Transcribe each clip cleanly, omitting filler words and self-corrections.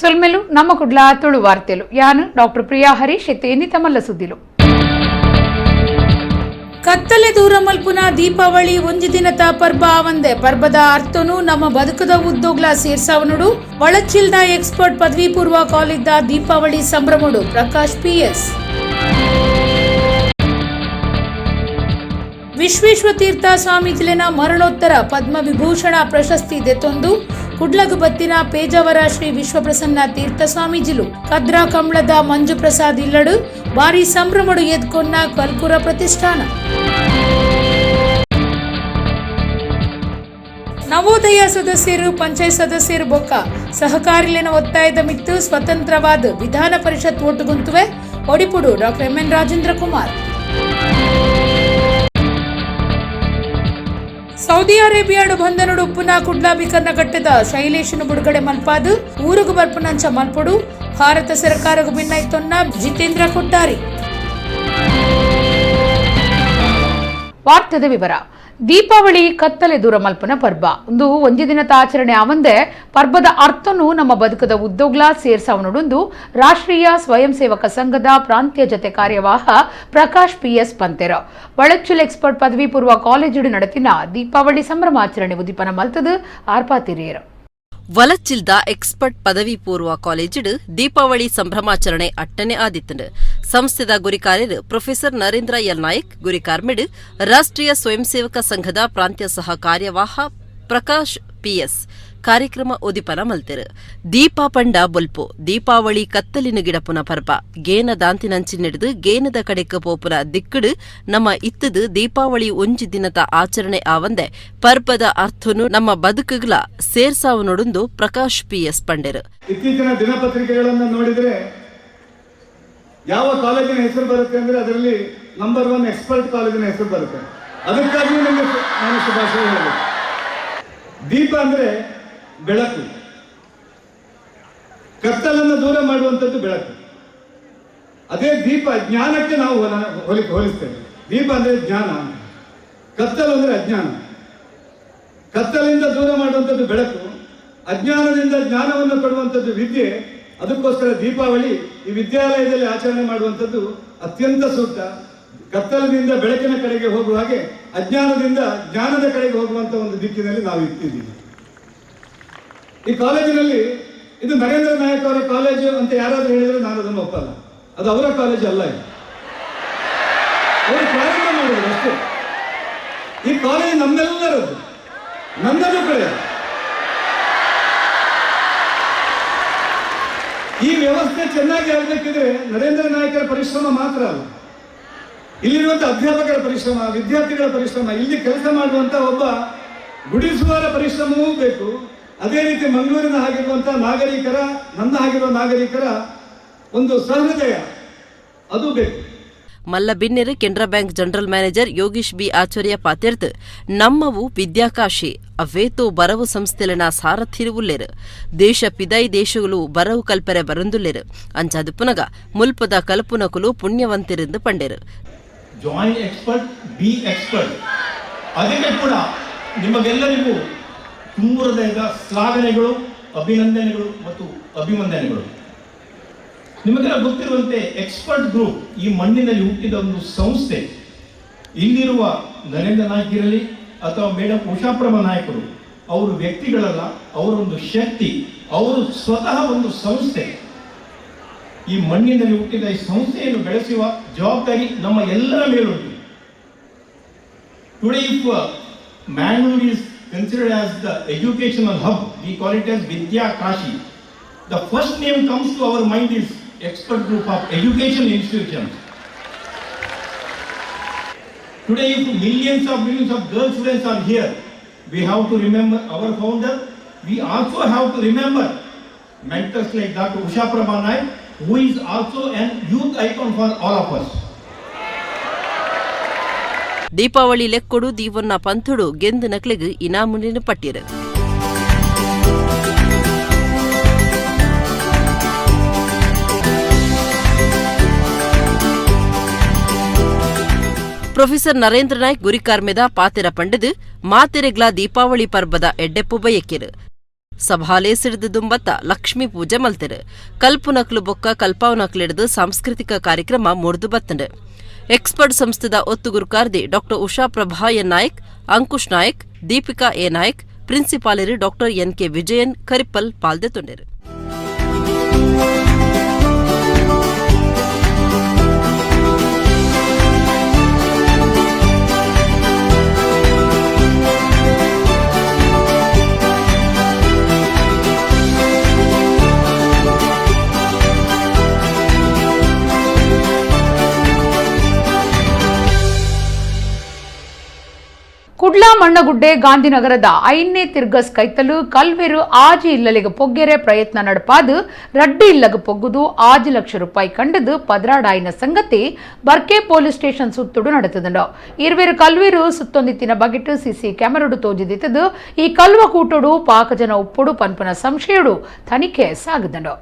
ಸೊಲ್ಮೆಲು ನಮ್ಮ ಕುಡ್ಲ ತುಳು ವಾರ್ತೆಲು. ಯಾನು ಡಾಕ್ಟರ್ ಪ್ರಿಯಾ ಹರೀಶ್. ಎತ್ತೆ ತಮಲ್ಲ ಸುದ್ದಿಲು. ಕತ್ತಲೆ ದೂರ ಮಲ್ಪುನ ದೀಪಾವಳಿ ಒಂಜಿ ದಿನತ ಪರ್ಬ ಆವಂದೆ ಪರ್ಬದ ಅರ್ಥನು ನಮ್ಮ ಬದುಕದ ಉದ್ದೋಗ್ಲ ಸೇರ್ಸಾವನುಡು. ವಳಚ್ಚಿಲ್ದ ಎಕ್ಸ್ಪರ್ಟ್ ಪದವಿ ಪೂರ್ವ ಕಾಲೇಜ್ದ ದೀಪಾವಳಿ ಸಂಭ್ರಮಡು ಪ್ರಕಾಶ್ ಪಿಎಸ್. ವಿಶ್ವೇಶ್ವತೀರ್ಥ ಸ್ವಾಮೀಜಿಲೆನ ಮರಣೋತ್ತರ ಪದ್ಮವಿಭೂಷಣ ಪ್ರಶಸ್ತಿ ದೆತ್ತೊಂದು ಕುಡ್ಲಗು ಬತ್ತಿನ ಪೇಜಾವರ ಶ್ರೀ ವಿಶ್ವಪ್ರಸನ್ನ ತೀರ್ಥ ಸ್ವಾಮೀಜಿಲು. ಕದ್ರಾ ಕಂಬ್ಳದ ಮಂಜುಪ್ರಸಾದ್ ಇಲ್ಲಡು ಭಾರಿ ಸಂಭ್ರಮಡು ಎದ್ಕೊನ್ನ ಕಲ್ಕುರ ಪ್ರತಿಷ್ಠಾನ. ನವೋದಯ ಸದಸ್ಯರು, ಪಂಚಾಯತ್ ಸದಸ್ಯರು ಬೊಕ್ಕ ಸಹಕಾರಿಲಿನ ಒತ್ತಾಯದ ಮಿತ್ತು ಸ್ವತಂತ್ರವಾದ ವಿಧಾನ ಪರಿಷತ್ ಓಟುಗುಂತುವೆ ಒಡಿಪುಡು doctor M N Rajendra Kumar. Saudi ಅರೇಬಿಯಾಡು ಬಂಧನಡು ಉಪ್ಪುನ ಕುಡ್ಲಾ ಬಿಕರ್ನಕಟ್ಟೆದ ಶೈಲೇಶನು ಬಿಡುಗಡೆ ಮಲ್ಪಾದು ಊರುಗು ಬರ್ಪುನಂಚ ಮಲ್ಪೊಡು, ಭಾರತ ಸರ್ಕಾರಗು ಭಿನ್ನೈತೊನ್ನ ಜಿತೇಂದ್ರ ಕೊಟ್ಟಾರಿ. ವಾರ್ತೆದ ವಿವರ. ದೀಪಾವಳಿ ಕತ್ತಲೆ ದೂರ ಮಲ್ಪನ ಪರ್ಬ. ಒಂದು ಒಂಜಿ ದಿನದ ಆಚರಣೆ ಆವಂದೆ ಪರ್ಬದ ಅರ್ಥನು ನಮ್ಮ ಬದುಕದ ಉದ್ದೋಗ್ಲಾ ಸೇರ್ಸಾವನುಡೊಂದು ರಾಷ್ಟ್ರೀಯ ಸ್ವಯಂ ಸೇವಕ ಸಂಘದ ಪ್ರಾಂತ್ಯ ಜತೆ ಕಾರ್ಯವಾಹ ಪ್ರಕಾಶ್ ಪಿಎಸ್ ಪಂತೆರ. ವಳಚ್ಚಲ್ ಎಕ್ಸ್ಪರ್ಟ್ ಪದವಿ ಪೂರ್ವ ಕಾಲೇಜುಡು ನಡೆತಿನ ದೀಪಾವಳಿ ಸಂಭ್ರಮಾಚರಣೆ ಉದ್ದೀಪನ ಮಲ್ತದು ಆರ್ಪಾತಿರಿಯರು. ವಲಚ್ಚಿಲ್ದ ಎಕ್ಸ್ಪರ್ಟ್ ಪದವಿ ಪೂರ್ವ ಕಾಲೇಜಿಡ್ ದೀಪಾವಳಿ ಸಂಭ್ರಮಾಚರಣೆ ಅಟ್ಟನೆ ಆದಿತ್ತಂಡ್. ಸಂಸ್ಥೆದ ಗುರಿಕಾರ್ಯರು ಪ್ರೊಫೆಸರ್ ನರೇಂದ್ರ ಎಲ್ ನಾಯಕ್ ಗುರಿಕಾರ್ಮಿಡ್ ರಾಷ್ಟ್ರೀಯ ಸ್ವಯಂ ಸೇವಕ ಸಂಘದ ಪ್ರಾಂತ್ಯ ಸಹ ಕಾರ್ಯವಾಹ ಪ್ರಕಾಶ್ ಪಿಎಸ್ ಕಾರ್ಯಕ್ರಮ ಉದಿಪನ ಮಲ್ತೆರು. ದೀಪ ಪಂಡ ಬೊಲ್ಪು. ದೀಪಾವಳಿ ಕತ್ತಲಿನ ಗಿಡಪುನ ಪರ್ಬ. ಗೇನ ದಾಂತಿನಂಚಿನೆಡ್ದು ಗೇನದ ಕಡೆಕ್ ಪೋಪುನ ದಿಕ್ಕಡು ನಮ್ಮ ಇತ್ತದು ದೀಪಾವಳಿ ಒಂಜಿ ದಿನದ ಆಚರಣೆ ಆವಂದೆ ಪರ್ಬದ ಅರ್ಥನು ನಮ್ಮ ಬದುಕುಗಳ ಸೇರ್ಸಾವನೊಡುಂದು ಪ್ರಕಾಶ್ ಪಿಎಸ್ ಪಂಡೆರು. ಇತ್ತೀಚಿನ ದಿನಪತ್ರಿಕೆಗಳನ್ನು ನೋಡಿದ್ರೆ ಯಾವ ಕಾಲೇಜಿನ ಹೆಸರು ಬರುತ್ತೆ ಅಂದ್ರೆ, ಅದರಲ್ಲಿ ನಂಬರ್ ಒನ್ ಎಕ್ಸ್ಪರ್ಟ್ ಕಾಲೇಜಿನ ಹೆಸರು ಬರುತ್ತೆ. ಅದಕ್ಕಾಗಿ ನಿಮಗೆ ನಾನು ಶುಭಾಶಯ ಹೇಳಬೇಕು. ದೀಪ ಅಂದ್ರೆ ಬೆಳಕು. ಕತ್ತಲನ್ನು ದೂರ ಮಾಡುವಂಥದ್ದು ಬೆಳಕು. ಅದೇ ದೀಪ ಜ್ಞಾನಕ್ಕೆ ನಾವು ಹೋಲಿಸ್ತೇವೆ. ದೀಪ ಅಂದ್ರೆ ಜ್ಞಾನ, ಕತ್ತಲು ಅಂದ್ರೆ ಅಜ್ಞಾನ. ಕತ್ತಲಿಂದ ದೂರ ಮಾಡುವಂಥದ್ದು ಬೆಳಕು, ಅಜ್ಞಾನದಿಂದ ಜ್ಞಾನವನ್ನು ಕೊಡುವಂಥದ್ದು ವಿದ್ಯೆ. ಅದಕ್ಕೋಸ್ಕರ ದೀಪಾವಳಿ ಈ ವಿದ್ಯಾಲಯದಲ್ಲಿ ಆಚರಣೆ ಮಾಡುವಂಥದ್ದು ಅತ್ಯಂತ ಸೂಕ್ತ. ಕತ್ತಲಿನಿಂದ ಬೆಳಕಿನ ಕಡೆಗೆ ಹೋಗುವ ಹಾಗೆ ಅಜ್ಞಾನದಿಂದ ಜ್ಞಾನದ ಕಡೆಗೆ ಹೋಗುವಂಥ ಒಂದು ದಿಕ್ಕಿನಲ್ಲಿ ನಾವು ಇಟ್ಟಿದ್ದೀವಿ. ಈ ಕಾಲೇಜಿನಲ್ಲಿ, ಇದು ನರೇಂದ್ರ ನಾಯಕ್ ಅವರ ಕಾಲೇಜು ಅಂತ ಯಾರಾದರೂ ಹೇಳಿದ್ರೆ ನಾನು ಅದನ್ನು ಒಪ್ಪಲ್ಲ. ಅದು ಅವರ ಕಾಲೇಜು ಅಲ್ಲ ಇದು. ಅವರು ಪ್ರಾರಂಭ ಮಾಡಿದ್ರು ಅಷ್ಟೇ. ಈ ಕಾಲೇಜು ನಮ್ಮೆಲ್ಲರದ್ದು, ನನ್ನದು ಕೂಡ. ಈ ವ್ಯವಸ್ಥೆ ಚೆನ್ನಾಗಿ ಆಗಬೇಕಿದ್ರೆ ನರೇಂದ್ರ ನಾಯಕರ ಪರಿಶ್ರಮ ಮಾತ್ರ ಅಲ್ಲ, ಇಲ್ಲಿರುವಂಥ ಅಧ್ಯಾಪಕರ ಪರಿಶ್ರಮ, ವಿದ್ಯಾರ್ಥಿಗಳ ಪರಿಶ್ರಮ, ಇಲ್ಲಿ ಕೆಲಸ ಮಾಡುವಂಥ ಒಬ್ಬ ಗುಡಿಸುವರ ಪರಿಶ್ರಮವೂ ಬೇಕು. ಅದೇ ರೀತಿ ಮಂಗಳೂರಿನ ಹಾಗಿರುವಂಥ ನಾಗರಿಕರ, ನನ್ನ ಹಾಗಿರುವ ನಾಗರಿಕರ ಒಂದು ಸಹೃದಯ ಅದು ಬೇಕು. ಮಲ್ಲ ಬಿನ್ನೆರು Canara bank general manager Yogish B Acharya ಪಾತೆರ್ದು, ನಮ್ಮವು ವಿದ್ಯಾಕಾಶಿ. ಅವೇತೋ ಬರವು ಸಂಸ್ಥೆಲೆನ ಸಾರಥಿರು ಉಲ್ಲೇರು. ದೇಶ ಪಿದೈ ದೇಶಗಳು ಬರವು ಕಲ್ಪರೆ ಬರಂದುಲ್ಲೇರು. ಅಂಚಾದು ಪುನಗ ಮುಲ್ಪದ ಕಲ್ಪುನಕುಲು ಪುಣ್ಯವಂತಿರೆಂದು ಪಂಡೆರು. Join expert, be expert. ಅದಕ್ಕೆ ಕೂಡ ನಿಮಗೆಲ್ಲರಿಗೂ ತುಂಬು ಹೃದಯದ ಶ್ಲಾಘನೆಗಳು, ಅಭಿನಂದನೆಗಳು ಮತ್ತು ಅಭಿವಂದನೆಗಳು. ನಿಮಗೆಲ್ಲ ಗೊತ್ತಿರುವಂತೆ ಎಕ್ಸ್ಪರ್ಟ್ ಗ್ರೂಪ್ ಈ ಮಣ್ಣಿನಲ್ಲಿ ಹುಟ್ಟಿದ ಒಂದು ಸಂಸ್ಥೆ. ಇಲ್ಲಿರುವ ನರೇಂದ್ರ ನಾಯ್ಕ್ ಇರಲಿ ಅಥವಾ ಮೇಡಮ್ ಉಷಾಪ್ರಭಾ ನಾಯಕರು, ಅವರು ವ್ಯಕ್ತಿಗಳಲ್ಲ, ಅವರೊಂದು ಶಕ್ತಿ. ಅವರು ಸ್ವತಃ ಒಂದು ಸಂಸ್ಥೆ. ಈ ಮಣ್ಣಿನಲ್ಲಿ ಹುಟ್ಟಿದ ಈ ಸಂಸ್ಥೆಯನ್ನು ಬೆಳೆಸುವ ಜವಾಬ್ದಾರಿ ನಮ್ಮ ಎಲ್ಲರ ಮೇಲುಂಟು. Today, if Mangalore is considered as the educational hub, we call it as Vidya Kashi. The first name comes to our mind is Expert Group of Education Institutions. Today, if millions of millions of girl students are here, we have to remember our founder. We also have to remember mentors like Dr. Usha Prabha Naik, who is also an youth icon for all of us. Deepavali ಲೆಕ್ಕೊಡು ದೀವನ್ನ ಪಂಥುಡು ಗೆಂದು ನಕ್ಲೆಗ್ ಇನಾಮುನಿನ ಪಟ್ಟಿರು. Professor Narendra Nayak ಗುರಿಕಾರ್ಮೆದ ಪಾತೆರ ಪಂಡದು ಮಾತೆರೆಗ್ಲಾ ದೀಪಾವಳಿ ಪರ್ಬದ ಎಡ್ಡೆಪ್ಪು ಬಯಕೆರು. ಸಭಾಲೇಸಿಡ್ದು ದುಂಬತ್ತ ಲಕ್ಷ್ಮೀ ಪೂಜೆ ಮಲ್ತೆರು. ಕಲ್ಪುನಕ್ಲು ಬೊಕ್ಕ ಕಲ್ಪಾವನಕ್ಲಿಡ್ದು ಸಾಂಸ್ಕೃತಿಕ ಕಾರ್ಯಕ್ರಮ ಮೂರ್ದು ಬತ್ತಂಡು. ಎಕ್ಸ್ಪರ್ಟ್ ಸಂಸ್ಥೆದ ಒತ್ತು ಗುರುಕಾರ್ದಿ doctor Usha Prabha N Naik, Ankush Naik, Deepika A Naik, ಪ್ರಿನ್ಸಿಪಾಲರು doctor N K Vijayan Karippal ಪಾಲ್ದೆತೊಂಡೆರು. Kudla Mannagudde ಗಾಂಧಿನಗರದ ಐನೇ ತಿರ್ಗಸ್ ಕೈತಲು ಕಲ್ವೆರು ಆಜಿ ಇಲ್ಲಲಿಗೆ ಪೊಗ್ಗೆರೆ ಪ್ರಯತ್ನ ನಡಪಾದು ರಡ್ಡು ಇಲ್ಲಗ ಪೊಗ್ಗುದು 5 ಲಕ್ಷ ರೂಪಾಯಿ ಕಂಡದು ಪದ್ರಾಡಾಯಿನ ಸಂಗತಿ ಬರ್ಕೆ ಪೊಲೀಸ್ ಸ್ಟೇಷನ್ ಸುತ್ತುಡು ನಡೆತದಂಡು. ಇರ್ವೆರು ಕಲ್ವೆರು ಸುತ್ತೊಂದಿತ್ತಿನ ಬಗೆಟ್ ಸಿಸಿ ಕ್ಯಾಮೆರಡು ತೋಜಿದಿತ್ತದು. ಈ ಕಲ್ವ ಕೂಟೋಡು ಪಾಕಜನ ಉಪ್ಪುಡು ಪನ್ಪನ ಸಂಶಯುಡು ತನಿಖೆ ಸಾಗದಂಡು.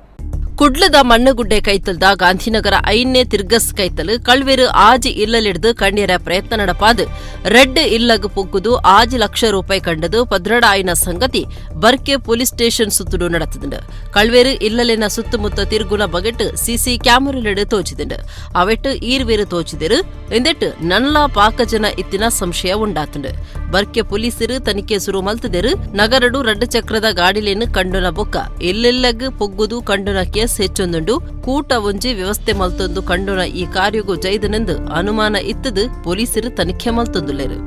ಕುಡ್ಲದ ಮಣ್ಣಗುಡ್ಡೆ ಕೈತಲ್ದ ಗಾಂಧಿನಗರ ಐನೇ ತಿರ್ಗಸ್ ಕೈತಲ್ ಕಳ್ವೆರು ಆಜಿ ಇಲ್ಲಲಿಡ್ದು ಕಣ್ಯರ ಪ್ರಯತ್ನ ನಡಪಾದು ರೆಡ್ ಇಲ್ಲಗ್ ಪೊಗ್ಗುದು 5 ಲಕ್ಷ ರೂಪಾಯಿ ಕಂಡದು ಪದ್ರಡಾಯಿನ ಸಂಗತಿ ಬರ್ಕೆ ಪೊಲೀಸ್ ಸ್ಟೇಷನ್ ಸುತ್ತುಡು நடத்துதுண்டு. ಕಳ್ವೇರು ಇಲ್ಲಲಿನ ಸುತ್ತಮುತ್ತ ತಿರುಗುನ ಬಗೆಟ್ ಸಿಸಿ ಕ್ಯಾಮರಲೆಡು ತೋಚಿದುಂಡು. ಅವೆಟ್ಟು ಈರ್ವೇರು ತೋಚಿದಿರು ಇಂದೆಟ್ಟು ನನ್ಲಾ ಪಾಕಜನ ಇತ್ತಿನ ಸಂಶಯ ಉಂಡಾತುಂಡು. ಬರ್ಕೆ ಪೊಲೀಸರು ತನಿಖೆ ಸುರು ಮಲ್ತದಿರು. ನಗರಡು ರಡ್ಡು ಚಕ್ರದ ಗಾಡಿಲೇನು ಕಂಡುನ ಬೊಕ್ಕ ಎಲ್ಲೆಲ್ಲಗ್ ಪೊಗ್ಗುದು ಕಂಡುನ ಕೇಸ್ ಹೆಚ್ಚೊಂದುಂಡು. ಕೂಟ ಒಂಜಿ ವ್ಯವಸ್ಥೆ ಮಲ್ತೊಂದು ಕಂಡುನ ಈ ಕಾರ್ಯಗು ಜೈದನೆಂದು ಅನುಮಾನ ಇತ್ತದು ಪೊಲೀಸರು ತನಿಖೆ ಮಲ್ತೊಂದುಲ್ಲೆರು.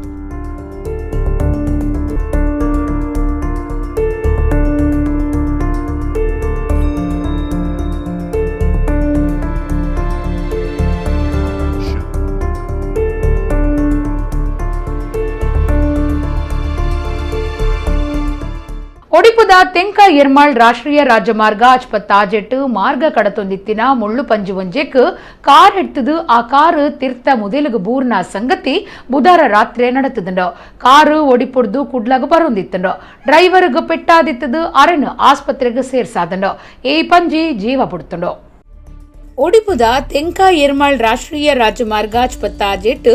ಒಡಿಪುದ ತೆಂಕ ಎರ್ಮಾಳ್ ರಾಷ್ಟ್ರೀಯ ರಾಜಮಾರ್ಗ ಅಚ್ಪತ್ತಾಜೆಟ್ಟು ಮಾರ್ಗ ಕಡತೊಂದಿತ್ತಿನ ಮುಳ್ಳು ಪಂಜು ಒಂಜೆಕ್ ಕಾರ್ ಎಡ್ತದು ಆ ಕಾರು ತಿರ್ತ ಮುದೆಲುಗು ಬೂರ್ನ ಸಂಗತಿ ಬುಧಾರ ರಾತ್ರಿ நடத்துதுண்டோ. ಕಾರು ಒಡಿಪುಡ್ದು ಕುಡ್ಲಗ ಬರೊಂದಿತ್ತುಂಡೋ. ಡ್ರೈವರ್ಗ್ ಪೆಟ್ಟಾದಿತ್ತದು ಅರೆನ್ ಆಸ್ಪತ್ರೆಗೆ ಸೇರ್ಸಾದಂಡೋ. ಏ ಪಂಜಿ ಜೀವ ಪುಡ್ತುಂಡೋ. ಒಡಿಪುದ ತೆಂಕ ಎರ್ಮಾಳ್ ರಾಷ್ಟ್ರೀಯ ರಾಜಮಾರ್ಗ ಅಚ್ಪತ್ತಾಜೆಟ್ಟು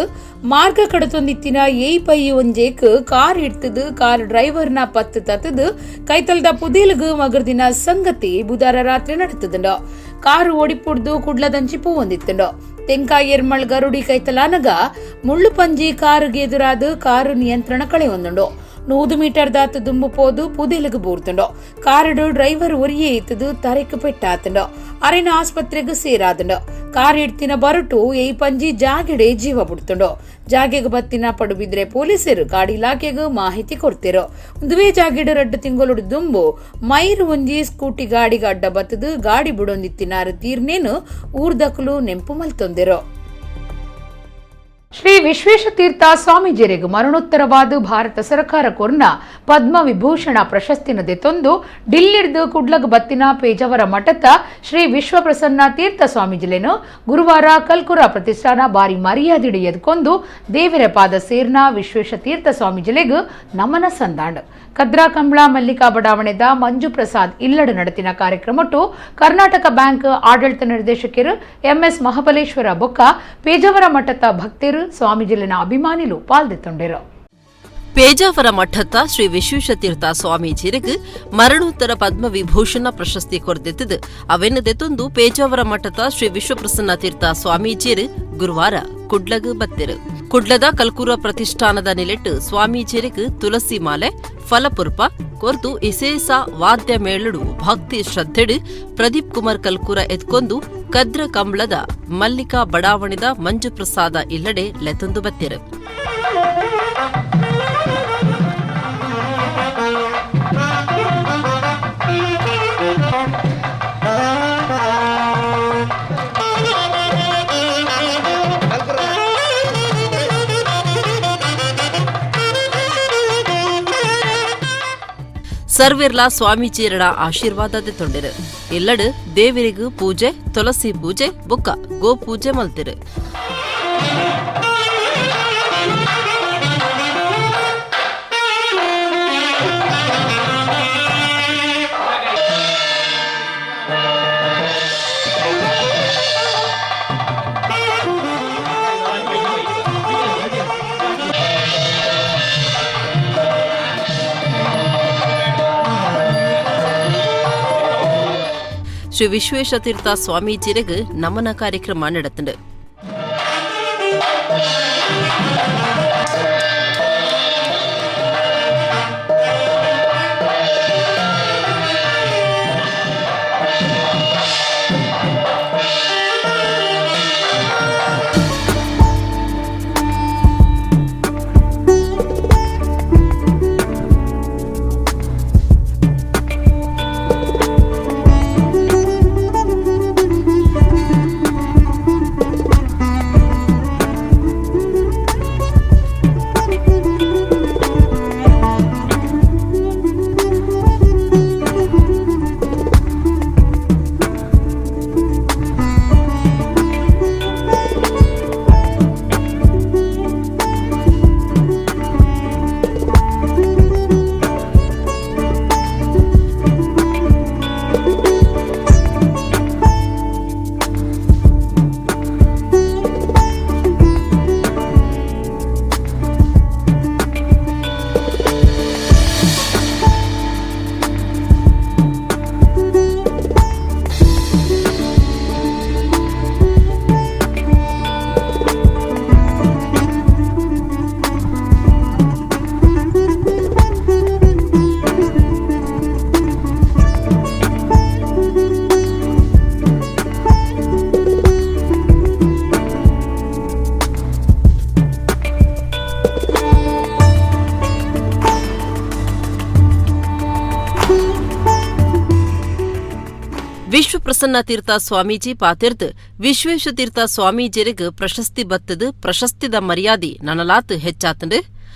ಮಾರ್ಗ ಕಡತೊಂದಿತ್ತಿನ ಏಯ್ ಪೈ ಒಂಜೇಕ್ ಕಾರ್ ಇಡ್ತದು ಕಾರ್ ಡ್ರೈವರ್ನ ಪತ್ತು ತತ್ತದು ಕೈತಲ್ದ ಪುದೇಲುಗು ಮಗರ್ದಿನ ಸಂಗತಿ ಬುಧಾರ ರಾತ್ರಿ நடத்துதுண்டோ. ಕಾರು ಓಡಿಪುಡ್ದು ಕುಡ್ಲದಂಚಿ ಪೂವೊಂದಿತ್ತುಂಡೋ. ತೆಂಕಾಯಿ ಎರ್ಮಳ್ ಗರುಡಿ ಕೈತಲಾನಗ ಮುಳ್ಳು ಪಂಜಿ ಕಾರುಗೆ ಎದುರಾದು ಕಾರು ನಿಯಂತ್ರಣ ಕಳೆಯೊಂದುಂಡು. 100 ಮೀಟರ್ ದಾತು ದುಂಬು ಪೋದು ಪುದೇಲುಗು ಬೂರ್ತುಂಡೋ. ಕಾರುಡು ಡ್ರೈವರ್ ಒರಿಯೇ ಇತ್ತದು ತರೆಕ್ ಪೆಟ್ಟಾತುಂಡೋ. ಅರೆನ ಆಸ್ಪತ್ರೆಗೆ ಸೇರಾದುಂಡೋ. ಕಾರ್ ಇಡ್ತಿನ ಬರಟು ಏಯ್ ಪಂಜಿ ಜಾಗೆಡೆ ಜೀವ ಬಿಡ್ತುಂಡೋ. ಜಾಗೆಗೆ ಬತ್ತಿನ ಪಡುಬಿದ್ರೆ ಪೊಲೀಸರು ಗಾಡಿ ಇಲಾಖೆಗೆ ಮಾಹಿತಿ ಕೊಡ್ತಿರೋ. ಒಂದುವೇ ಜಾಗೆಡು ರಡ್ಡು ತಿಂಗಳು ದುಂಬು ಮೈರು ಒಂಜಿ ಸ್ಕೂಟಿ ಗಾಡಿಗೆ ಅಡ್ಡ ಬತ್ತದು ಗಾಡಿ ಬುಡೊಂದಿತ್ತಿನಾರು ತೀರ್ನೇನು ಊರ್ದಕ್ಲು ನೆಂಪು ಮಲ್ತೊಂದಿರೋ. ಶ್ರೀ ವಿಶ್ವೇಶತೀರ್ಥ ಸ್ವಾಮೀಜಿಯರಿಗೆ ಮರಣೋತ್ತರವಾದ ಭಾರತ ಸರ್ಕಾರ ಕೊರ್ನ ಪದ್ಮ ವಿಭೂಷಣ ಪ್ರಶಸ್ತಿನದೆ ತೊಂದು ಡಿಲ್ಲಿಡ್ದು ಕುಡ್ಲಗ್ ಬತ್ತಿನ ಪೇಜಾವರ ಮಠದ ಶ್ರೀ ವಿಶ್ವಪ್ರಸನ್ನ ತೀರ್ಥ ಸ್ವಾಮೀಜಿಲೇನು ಗುರುವಾರ ಕಲ್ಕುರ ಪ್ರತಿಷ್ಠಾನ ಬಾರಿ ಮರ್ಯಾದಿಡಿ ಎದ್ಕೊಂಡು ದೇವರ ಪಾದ ಸೇರ್ನ ವಿಶ್ವೇಶತೀರ್ಥ ಸ್ವಾಮೀಜಿಲೆಗ್ ನಮನ ಸಂದಾಂಡ್. ಕದ್ರಾ ಕಂಬಳ ಮಲ್ಲಿಕಾ ಬಡಾವಣೆದ ಮಂಜು ಪ್ರಸಾದ್ ಇಲ್ಲಡು ನಡೆತಿನ ಕಾರ್ಯಕ್ರಮಟ್ಟು ಕರ್ನಾಟಕ ಬ್ಯಾಂಕ್ ಆಡಳಿತ ನಿರ್ದೇಶಕರು ಎಂಎಸ್ ಮಹಾಬಲೇಶ್ವರ ಬೊಕ್ಕ ಪೇಜಾವರ ಮಠದ ಭಕ್ತರು ಸ್ವಾಮೀಜಿಲಿನ ಅಭಿಮಾನಿಲು ಪಾಲ್ದೆತ್ತೊಂಡಿರು. ಪೇಜಾವರ ಮಠದ ಶ್ರೀ ವಿಶ್ವೇಶತೀರ್ಥ ಸ್ವಾಮೀಜಿಯರಿಗೆ ಮರಣೋತ್ತರ ಪದ್ಮ ವಿಭೂಷಣ ಪ್ರಶಸ್ತಿ ಕೊರದಿತ್ತದು. ಅವೆನ್ನದೆತ್ತೊಂದು ಪೇಜಾವರ ಮಠದ ಶ್ರೀ ವಿಶ್ವಪ್ರಸನ್ನ ತೀರ್ಥ ಸ್ವಾಮೀಜಿಯರು ಗುರುವಾರ ಕುಡ್ಲಗ್ ಬತ್ತಿರು. ಕುಡ್ಲದ ಕಲ್ಕೂರ ಪ್ರತಿಷ್ಠಾನದ ನಿಲೆಟ್ಟು ಸ್ವಾಮೀಜಿಯರಿಗೆ ತುಳಸಿ ಮಾಲೆ ಫಲಪುರ್ಪ ಕೊರ್ದು ಇಸೇಸ ವಾದ್ಯ ಮೇಳಡು ಭಕ್ತಿ ಶ್ರದ್ಧೆಡು ಪ್ರದೀಪ್ ಕುಮಾರ್ ಕಲ್ಕೂರ ಎತ್ಕೊಂಡು ಕದ್ರ ಕಂಬಳದ ಮಲ್ಲಿಕಾ ಬಡಾವಣೆದ ಮಂಜುಪ್ರಸಾದ ಇಲ್ಲಡೆ ಲೆತೊಂದು ಬತ್ತಿರು. ಸರ್ವಿರ್ಲಾ ಸ್ವಾಮೀಜಿಯರಡ ಆಶೀರ್ವಾದ ತೊಂಡಿರು. ಇಲ್ಲಡು ದೇವರಿಗೂ ಪೂಜೆ, ತುಳಸಿ ಪೂಜೆ, ಬೊಕ್ಕ ಗೋಪೂಜೆ ಮಲ್ತಿರು. ಶ್ರೀ ವಿಶ್ವೇಶತೀರ್ಥ ಸ್ವಾಮೀಜಿರೆಗ್ ನಮನ ಕಾರ್ಯಕ್ರಮ ನಡೆತಂಡು. ವಿಶ್ವಪ್ರಸನ್ನ ತೀರ್ಥ ಸ್ವಾಮೀಜಿ ಪಾತಿರ್ದು ವಿಶ್ವೇಶತೀರ್ಥ ಸ್ವಾಮೀಜಿಯರಿಗೆ ಪ್ರಶಸ್ತಿ ಬತ್ತದು ಪ್ರಶಸ್ತಿದ ಮರ್ಯಾದೆ ನನಲಾತ್ ಹೆಚ್ಚಾತಂಡು.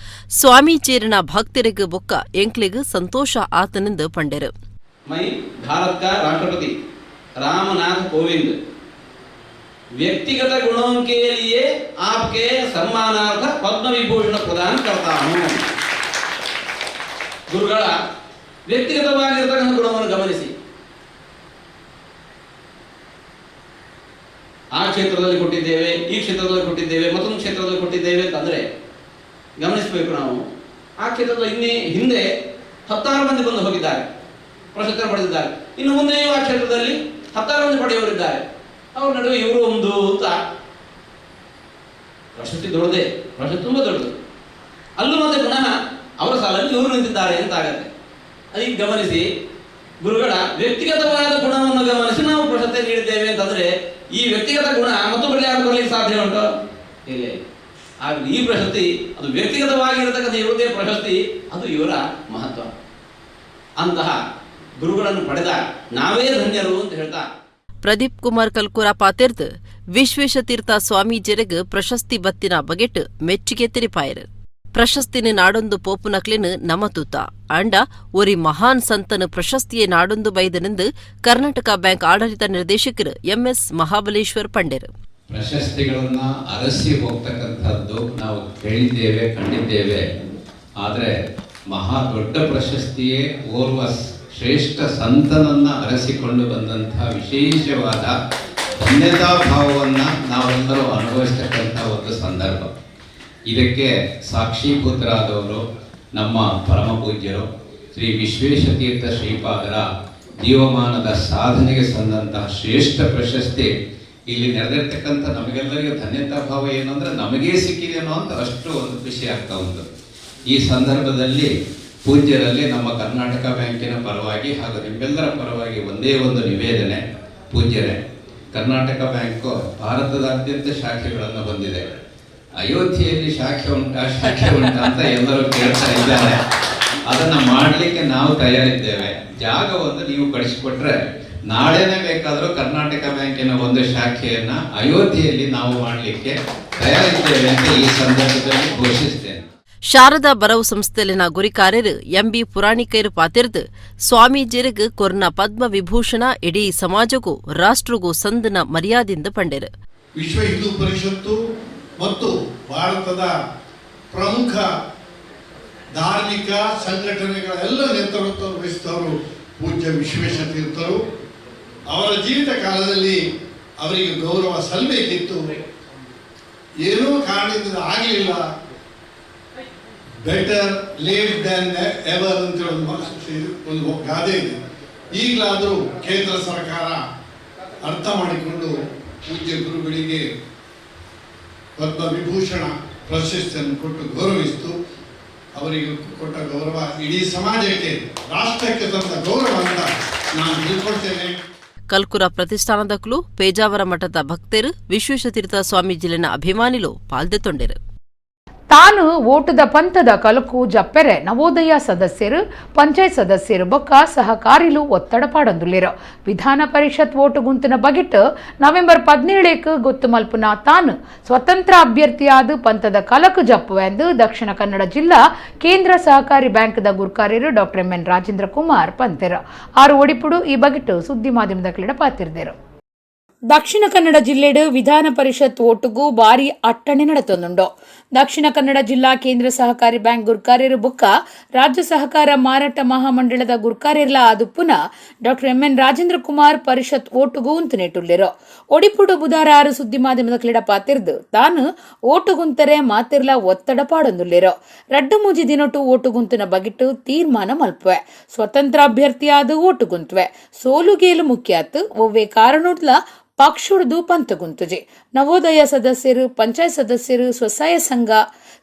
ಸ್ವಾಮೀಜಿಯರಿನ ಭಕ್ತರಿಗೆ ಬೊಕ್ಕ ಎಂಕ್ಲಿಗ್ ಸಂತೋಷ ಆತನೆಂದು ಪಂಡೆರು. ಮೈ ಭಾರತ ಕಾ ರಾಷ್ಟ್ರಪತಿ ರಾಮನಾಥ್ ಕೋವಿಂದ್ व्यक्तिगत गुणों के लिए आपके सम्मानार्थ पद्म विभूषण प्रदान करता हूं. ಗುರುಗಳ ವ್ಯಕ್ತಿಗತವಾಗಿರತಕ್ಕಂಥ ಗುಣವನ್ನು ಗಮನಿಸಿ ಆ ಕ್ಷೇತ್ರದಲ್ಲಿ ಕೊಟ್ಟಿದ್ದೇವೆ, ಈ ಕ್ಷೇತ್ರದಲ್ಲಿ ಕೊಟ್ಟಿದ್ದೇವೆ, ಮತ್ತೊಂದು ಕ್ಷೇತ್ರದಲ್ಲಿ ಕೊಟ್ಟಿದ್ದೇವೆ ಅಂತಂದ್ರೆ ಗಮನಿಸಬೇಕು ನಾವು. ಆ ಕ್ಷೇತ್ರದಲ್ಲಿ ಇನ್ನೇ ಹಿಂದೆ 16 ಮಂದಿ ಬಂದು ಹೋಗಿದ್ದಾರೆ, ಪ್ರಶಸ್ತಿ ಪಡೆದಿದ್ದಾರೆ. ಇನ್ನು ಮುಂದೆಯೂ ಆ ಕ್ಷೇತ್ರದಲ್ಲಿ 16 ಮಂದಿ ಪಡೆಯುವರಿದ್ದಾರೆ. ಅವ್ರ ನಡುವೆ ಇವರು ಒಂದು ಅಂತ ಪ್ರಶಸ್ತಿ ದೊಡ್ಡದೇ, ಪ್ರಶಸ್ತಿ ತುಂಬಾ ದೊಡ್ಡದು. ಅಲ್ಲೂ ಮತ್ತೆ ಪುನಃ ಅವರ ಸಾಲಲ್ಲಿ ಇವರು ನಿಂತಿದ್ದಾರೆ ಅಂತ ಆಗತ್ತೆ. ಅದಕ್ಕೆ ಗಮನಿಸಿ, ಗುರುಗಳ ವ್ಯಕ್ತಿಗತವಾದ ಗುಣವನ್ನು ಗಮನಿಸಿ ನಾವು ಪ್ರಶಸ್ತಿ ನೀಡಿದ್ದೇವೆ ಅಂತಂದ್ರೆ ಈ ವ್ಯಕ್ತಿಗತ ಗುಣ ಮತ್ತೊಬ್ಬರಲ್ಲಿ ಯಾರು ಬರಲಿಕ್ಕೆ ಸಾಧ್ಯ ಉಂಟು? ಇಲ್ಲ. ಆಗ ಈ ಪ್ರಶಸ್ತಿ ಅದು ವ್ಯಕ್ತಿಗತವಾಗಿರತಕ್ಕಂಥ ಇವರದೇ ಪ್ರಶಸ್ತಿ, ಅದು ಇವರ ಮಹತ್ವ. ಅಂತಹ ಗುರುಗಳನ್ನು ಪಡೆದ ನಾವೇ ಧನ್ಯರು ಅಂತ ಹೇಳ್ತಾ ಪ್ರದೀಪ್ ಕುಮಾರ್ ಕಲ್ಕೂರ ಪಾತಿರ್ದು ವಿಶ್ವೇಶತೀರ್ಥ ಸ್ವಾಮೀಜಿಯರಿಗೆ ಪ್ರಶಸ್ತಿ ಬತ್ತಿನ ಬಗೆಟ್ ಮೆಚ್ಚುಗೆ ತೆರಿಪಾಯರು. ಪ್ರಶಸ್ತಿನ ನಾಡೊಂದು ಪೋಪುನಕ್ಲಿನ ನಮತೂತ ಅಂಡ ಒರಿ ಮಹಾನ್ ಸಂತನ ಪ್ರಶಸ್ತಿಯೇ ನಾಡೊಂದು ಬೈದನೆಂದು ಕರ್ನಾಟಕ ಬ್ಯಾಂಕ್ ಆಡಳಿತ ನಿರ್ದೇಶಕರು ಎಂಎಸ್ ಮಹಾಬಲೇಶ್ವರ್ ಪಂಡೆರು. ಪ್ರಶಸ್ತಿಗಳನ್ನು ಅರಸಿ ಹೋಗ್ತಕ್ಕಂಥದ್ದು ನಾವು ಕೇಳಿದ್ದೇವೆ, ಕಂಡಿದ್ದೇವೆ. ಆದರೆ ಮಹಾ ದೊಡ್ಡ ಪ್ರಶಸ್ತಿಯೇ ಓರ್ವ ಶ್ರೇಷ್ಠ ಸಂತನನ್ನು ಅರಸಿಕೊಂಡು ಬಂದಂಥ ವಿಶೇಷವಾದ ಧನ್ಯತಾ ಭಾವವನ್ನು ನಾವೆಲ್ಲರೂ ಅನುಭವಿಸ್ತಕ್ಕಂಥ ಒಂದು ಸಂದರ್ಭ. ಇದಕ್ಕೆ ಸಾಕ್ಷೀಭೂತರಾದವರು ನಮ್ಮ ಪರಮ ಪೂಜ್ಯರು ಶ್ರೀ ವಿಶ್ವೇಶತೀರ್ಥ ಶ್ರೀಪಾದರ ಜೀವಮಾನದ ಸಾಧನೆಗೆ ಸಂದಂತಹ ಶ್ರೇಷ್ಠ ಪ್ರಶಸ್ತಿ ಇಲ್ಲಿ ನೆರೆದಿರ್ತಕ್ಕಂಥ ನಮಗೆಲ್ಲರಿಗೂ ಧನ್ಯತಾ ಭಾವ ಏನು ಅಂದರೆ ನಮಗೇ ಸಿಕ್ಕಿದೇನೋ ಅಂತ ಅಷ್ಟು ಒಂದು ಖುಷಿ ಆಗ್ತಾ ಉಂಟು. ಈ ಸಂದರ್ಭದಲ್ಲಿ ಪೂಜ್ಯರಲ್ಲಿ ನಮ್ಮ ಕರ್ನಾಟಕ ಬ್ಯಾಂಕಿನ ಪರವಾಗಿ ಹಾಗೂ ನಿಮ್ಮೆಲ್ಲರ ಪರವಾಗಿ ಒಂದೇ ಒಂದು ನಿವೇದನೆ. ಪೂಜ್ಯರೇ, ಕರ್ನಾಟಕ ಬ್ಯಾಂಕು ಭಾರತದಾದ್ಯಂತ ಶಾಖೆಗಳನ್ನು ಹೊಂದಿದೆ. ಅಯೋಧ್ಯೆಯಲ್ಲಿ ಶಾಖೆ ಉಂಟಾ, ಶಾಖೆ ಉಂಟಾ ಅಂತ ಎಲ್ಲರೂ ಕೇಳ್ತಾ ಇದ್ದಾರೆ. ಅದನ್ನು ಮಾಡಲಿಕ್ಕೆ ನಾವು ತಯಾರಿದ್ದೇವೆ. ಜಾಗವನ್ನು ನೀವು ಕಳಿಸಿಕೊಟ್ರೆ ನಾಳೆನೇ ಬೇಕಾದರೂ ಕರ್ನಾಟಕ ಬ್ಯಾಂಕಿನ ಒಂದು ಶಾಖೆಯನ್ನು ಅಯೋಧ್ಯೆಯಲ್ಲಿ ನಾವು ಮಾಡಲಿಕ್ಕೆ ತಯಾರಿದ್ದೇವೆ ಅಂತ ಈ ಸಂದರ್ಭದಲ್ಲಿ ಘೋಷಿಸ್ತೇನೆ. ಶಾರದಾ ಬರವು ಸಂಸ್ಥೆಲಿನ ಗುರಿಕಾರ್ಯರು ಎಂಬಿ ಪುರಾಣಿಕೈರು ಪಾತಿರ್ದು ಸ್ವಾಮೀಜಿಯರಿಗೆ ಕೊರ್ನ ಪದ್ಮ ವಿಭೂಷಣ ಇಡೀ ಸಮಾಜಕ್ಕೂ ರಾಷ್ಟ್ರಗೂ ಸಂದನ ಮರ್ಯಾದಿಂದ ಪಂಡೆರು. ವಿಶ್ವ ಹಿಂದೂ ಪರಿಷತ್ತು ಮತ್ತು ಭಾರತದ ಪ್ರಮುಖ ಧಾರ್ಮಿಕ ಸಂಘಟನೆಗಳ ಎಲ್ಲ ನೇತೃತ್ವ ವಹಿಸಿದವರು ಪೂಜ್ಯ ವಿಶ್ವೇಶತೀರ್ಥರು. ಅವರ ಜೀವಿತ ಕಾಲದಲ್ಲಿ ಅವರಿಗೆ ಗೌರವ ಸಲ್ಲಬೇಕಿತ್ತು, ಏನೋ ಕಾರಣದಿಂದ ಆಗಲಿಲ್ಲ. ಬೆಟರ್ ಲೇಟ್ ದ್ಯಾನ್ ಎವರ್ ಅಂತ ಒಂದು ಗಾದೆ ಇದೆ. ಈಗಲಾದರೂ ಕೇಂದ್ರ ಸರ್ಕಾರ ಅರ್ಥ ಮಾಡಿಕೊಂಡು ಪೂಜ್ಯ ಗುರುಗಳಿಗೆ ಪದ್ಮವಿಭೂಷಣ ಪ್ರಶಸ್ತಿಯನ್ನು ಕೊಟ್ಟು ಗೌರವಿಸಿತು. ಅವರಿಗೆ ಕೊಟ್ಟ ಗೌರವ ಇಡೀ ಸಮಾಜಕ್ಕೆ, ರಾಷ್ಟ್ರಕ್ಕೆ ತಂದ ಗೌರವ ಅಂತ ನಾನು ತಿಳ್ಕೊಳ್ತೇನೆ. ಕಲ್ಕುರ ಪ್ರತಿಷ್ಠಾನದಕ್ಲು, ಪೇಜಾವರ ಮಠದ ಭಕ್ತರು, ವಿಶ್ವೇಶತೀರ್ಥ ಸ್ವಾಮೀಜಿಲಿನ ಅಭಿಮಾನಿಲು ಪಾಲ್ದೆತೊಂಡೆರು. ತಾನು ಓಟದ ಪಂಥದ ಕಲಕು ಜಪ್ಪೆರೆ ನವೋದಯ ಸದಸ್ಯರು, ಪಂಚಾಯತ್ ಸದಸ್ಯರು ಬೊಕ್ಕ ಸಹಕಾರಿಲು ಒತ್ತಡ ಪಾಡೊಂದುಲ್ಲೆರ್. ವಿಧಾನ ಪರಿಷತ್ ಓಟು ಗುಂತಿನ ಬಗೆಟ್ ನವೆಂಬರ್ 17ಕ್ಕೆ ಗೊತ್ತು ಮಲ್ಪುನ ತಾನು ಸ್ವತಂತ್ರ ಅಭ್ಯರ್ಥಿಯಾದ ಪಂಥದ ಕಲಕು ಜಪ್ಪುವೆಂದು ದಕ್ಷಿಣ ಕನ್ನಡ ಜಿಲ್ಲಾ ಕೇಂದ್ರ ಸಹಕಾರಿ ಬ್ಯಾಂಕ್ದ ಗುರ್ಕಾರ್ಯರು ಡಾಕ್ಟರ್ ಎಂಎನ್ ರಾಜೇಂದ್ರ ಕುಮಾರ್ ಪಂತೆರ್. ಆರು ಒಡಿಪುಡು ಈ ಬಗೆಟ್ ಸುದ್ದಿ ಮಾಧ್ಯಮದ ಕಡೆ ಪಾತಿರ್ದರು. ದಕ್ಷಿಣ ಕನ್ನಡ ಜಿಲ್ಲೆಡು ವಿಧಾನ ಪರಿಷತ್ ಓಟುಗೂ ಭಾರಿ ಅಟ್ಟಣೆ ನಡೆತೊಂದುಂಡು. ದಕ್ಷಿಣ ಕನ್ನಡ ಜಿಲ್ಲಾ ಕೇಂದ್ರ ಸಹಕಾರಿ ಬ್ಯಾಂಕ್ ಗುರ್ಕಾರ್ಯರು ಬುಕ್ಕ ರಾಜ್ಯ ಸಹಕಾರ ಮಾರಾಟ ಮಹಾಮಂಡಳದ ಗುರ್ಕಾರ್ಯರ್ಲ ಆದುಪ್ಪುನ ಡಾಕ್ಟರ್ ಎಂಎನ್ ರಾಜೇಂದ್ರ ಕುಮಾರ್ ಪರಿಷತ್ ಓಟುಗೂ ಉಂತುನೆಟುಲ್ಲೆರ್. ಒಡಿಪುಡು ಬುಧಾರ ಆರು ಸುದ್ದಿ ಮಾಧ್ಯಮದ ಕ್ರೀಡಾ ಪಾತಿರ್ದು, ತಾನು ಓಟುಗುಂತರೆ ಮಾತಿರ್ಲ ಒತ್ತಡ ಪಾಡೊಂದುಲ್ಲೆರ್. 2-3 ದಿನಟು ಓಟುಗುಂತುನ ಬಗಿಟ್ಟು ತೀರ್ಮಾನ ಮಲ್ಪುವೆ. ಸ್ವತಂತ್ರ ಅಭ್ಯರ್ಥಿಯಾದ ಓಟುಗುಂತುವೆ. ಸೋಲುಗೇಲು ಮುಖ್ಯಾತ್. ಒವ್ವೆ ಕಾರಣುಡ್ಲ ಪಕ್ಷುಡ್ದು ಪಂತಗುಂತುಜಿ. ನವೋದಯ ಸದಸ್ಯರು, ಪಂಚಾಯತ್ ಸದಸ್ಯರು, ಸ್ವಸಹಾಯ ಸಂಘ,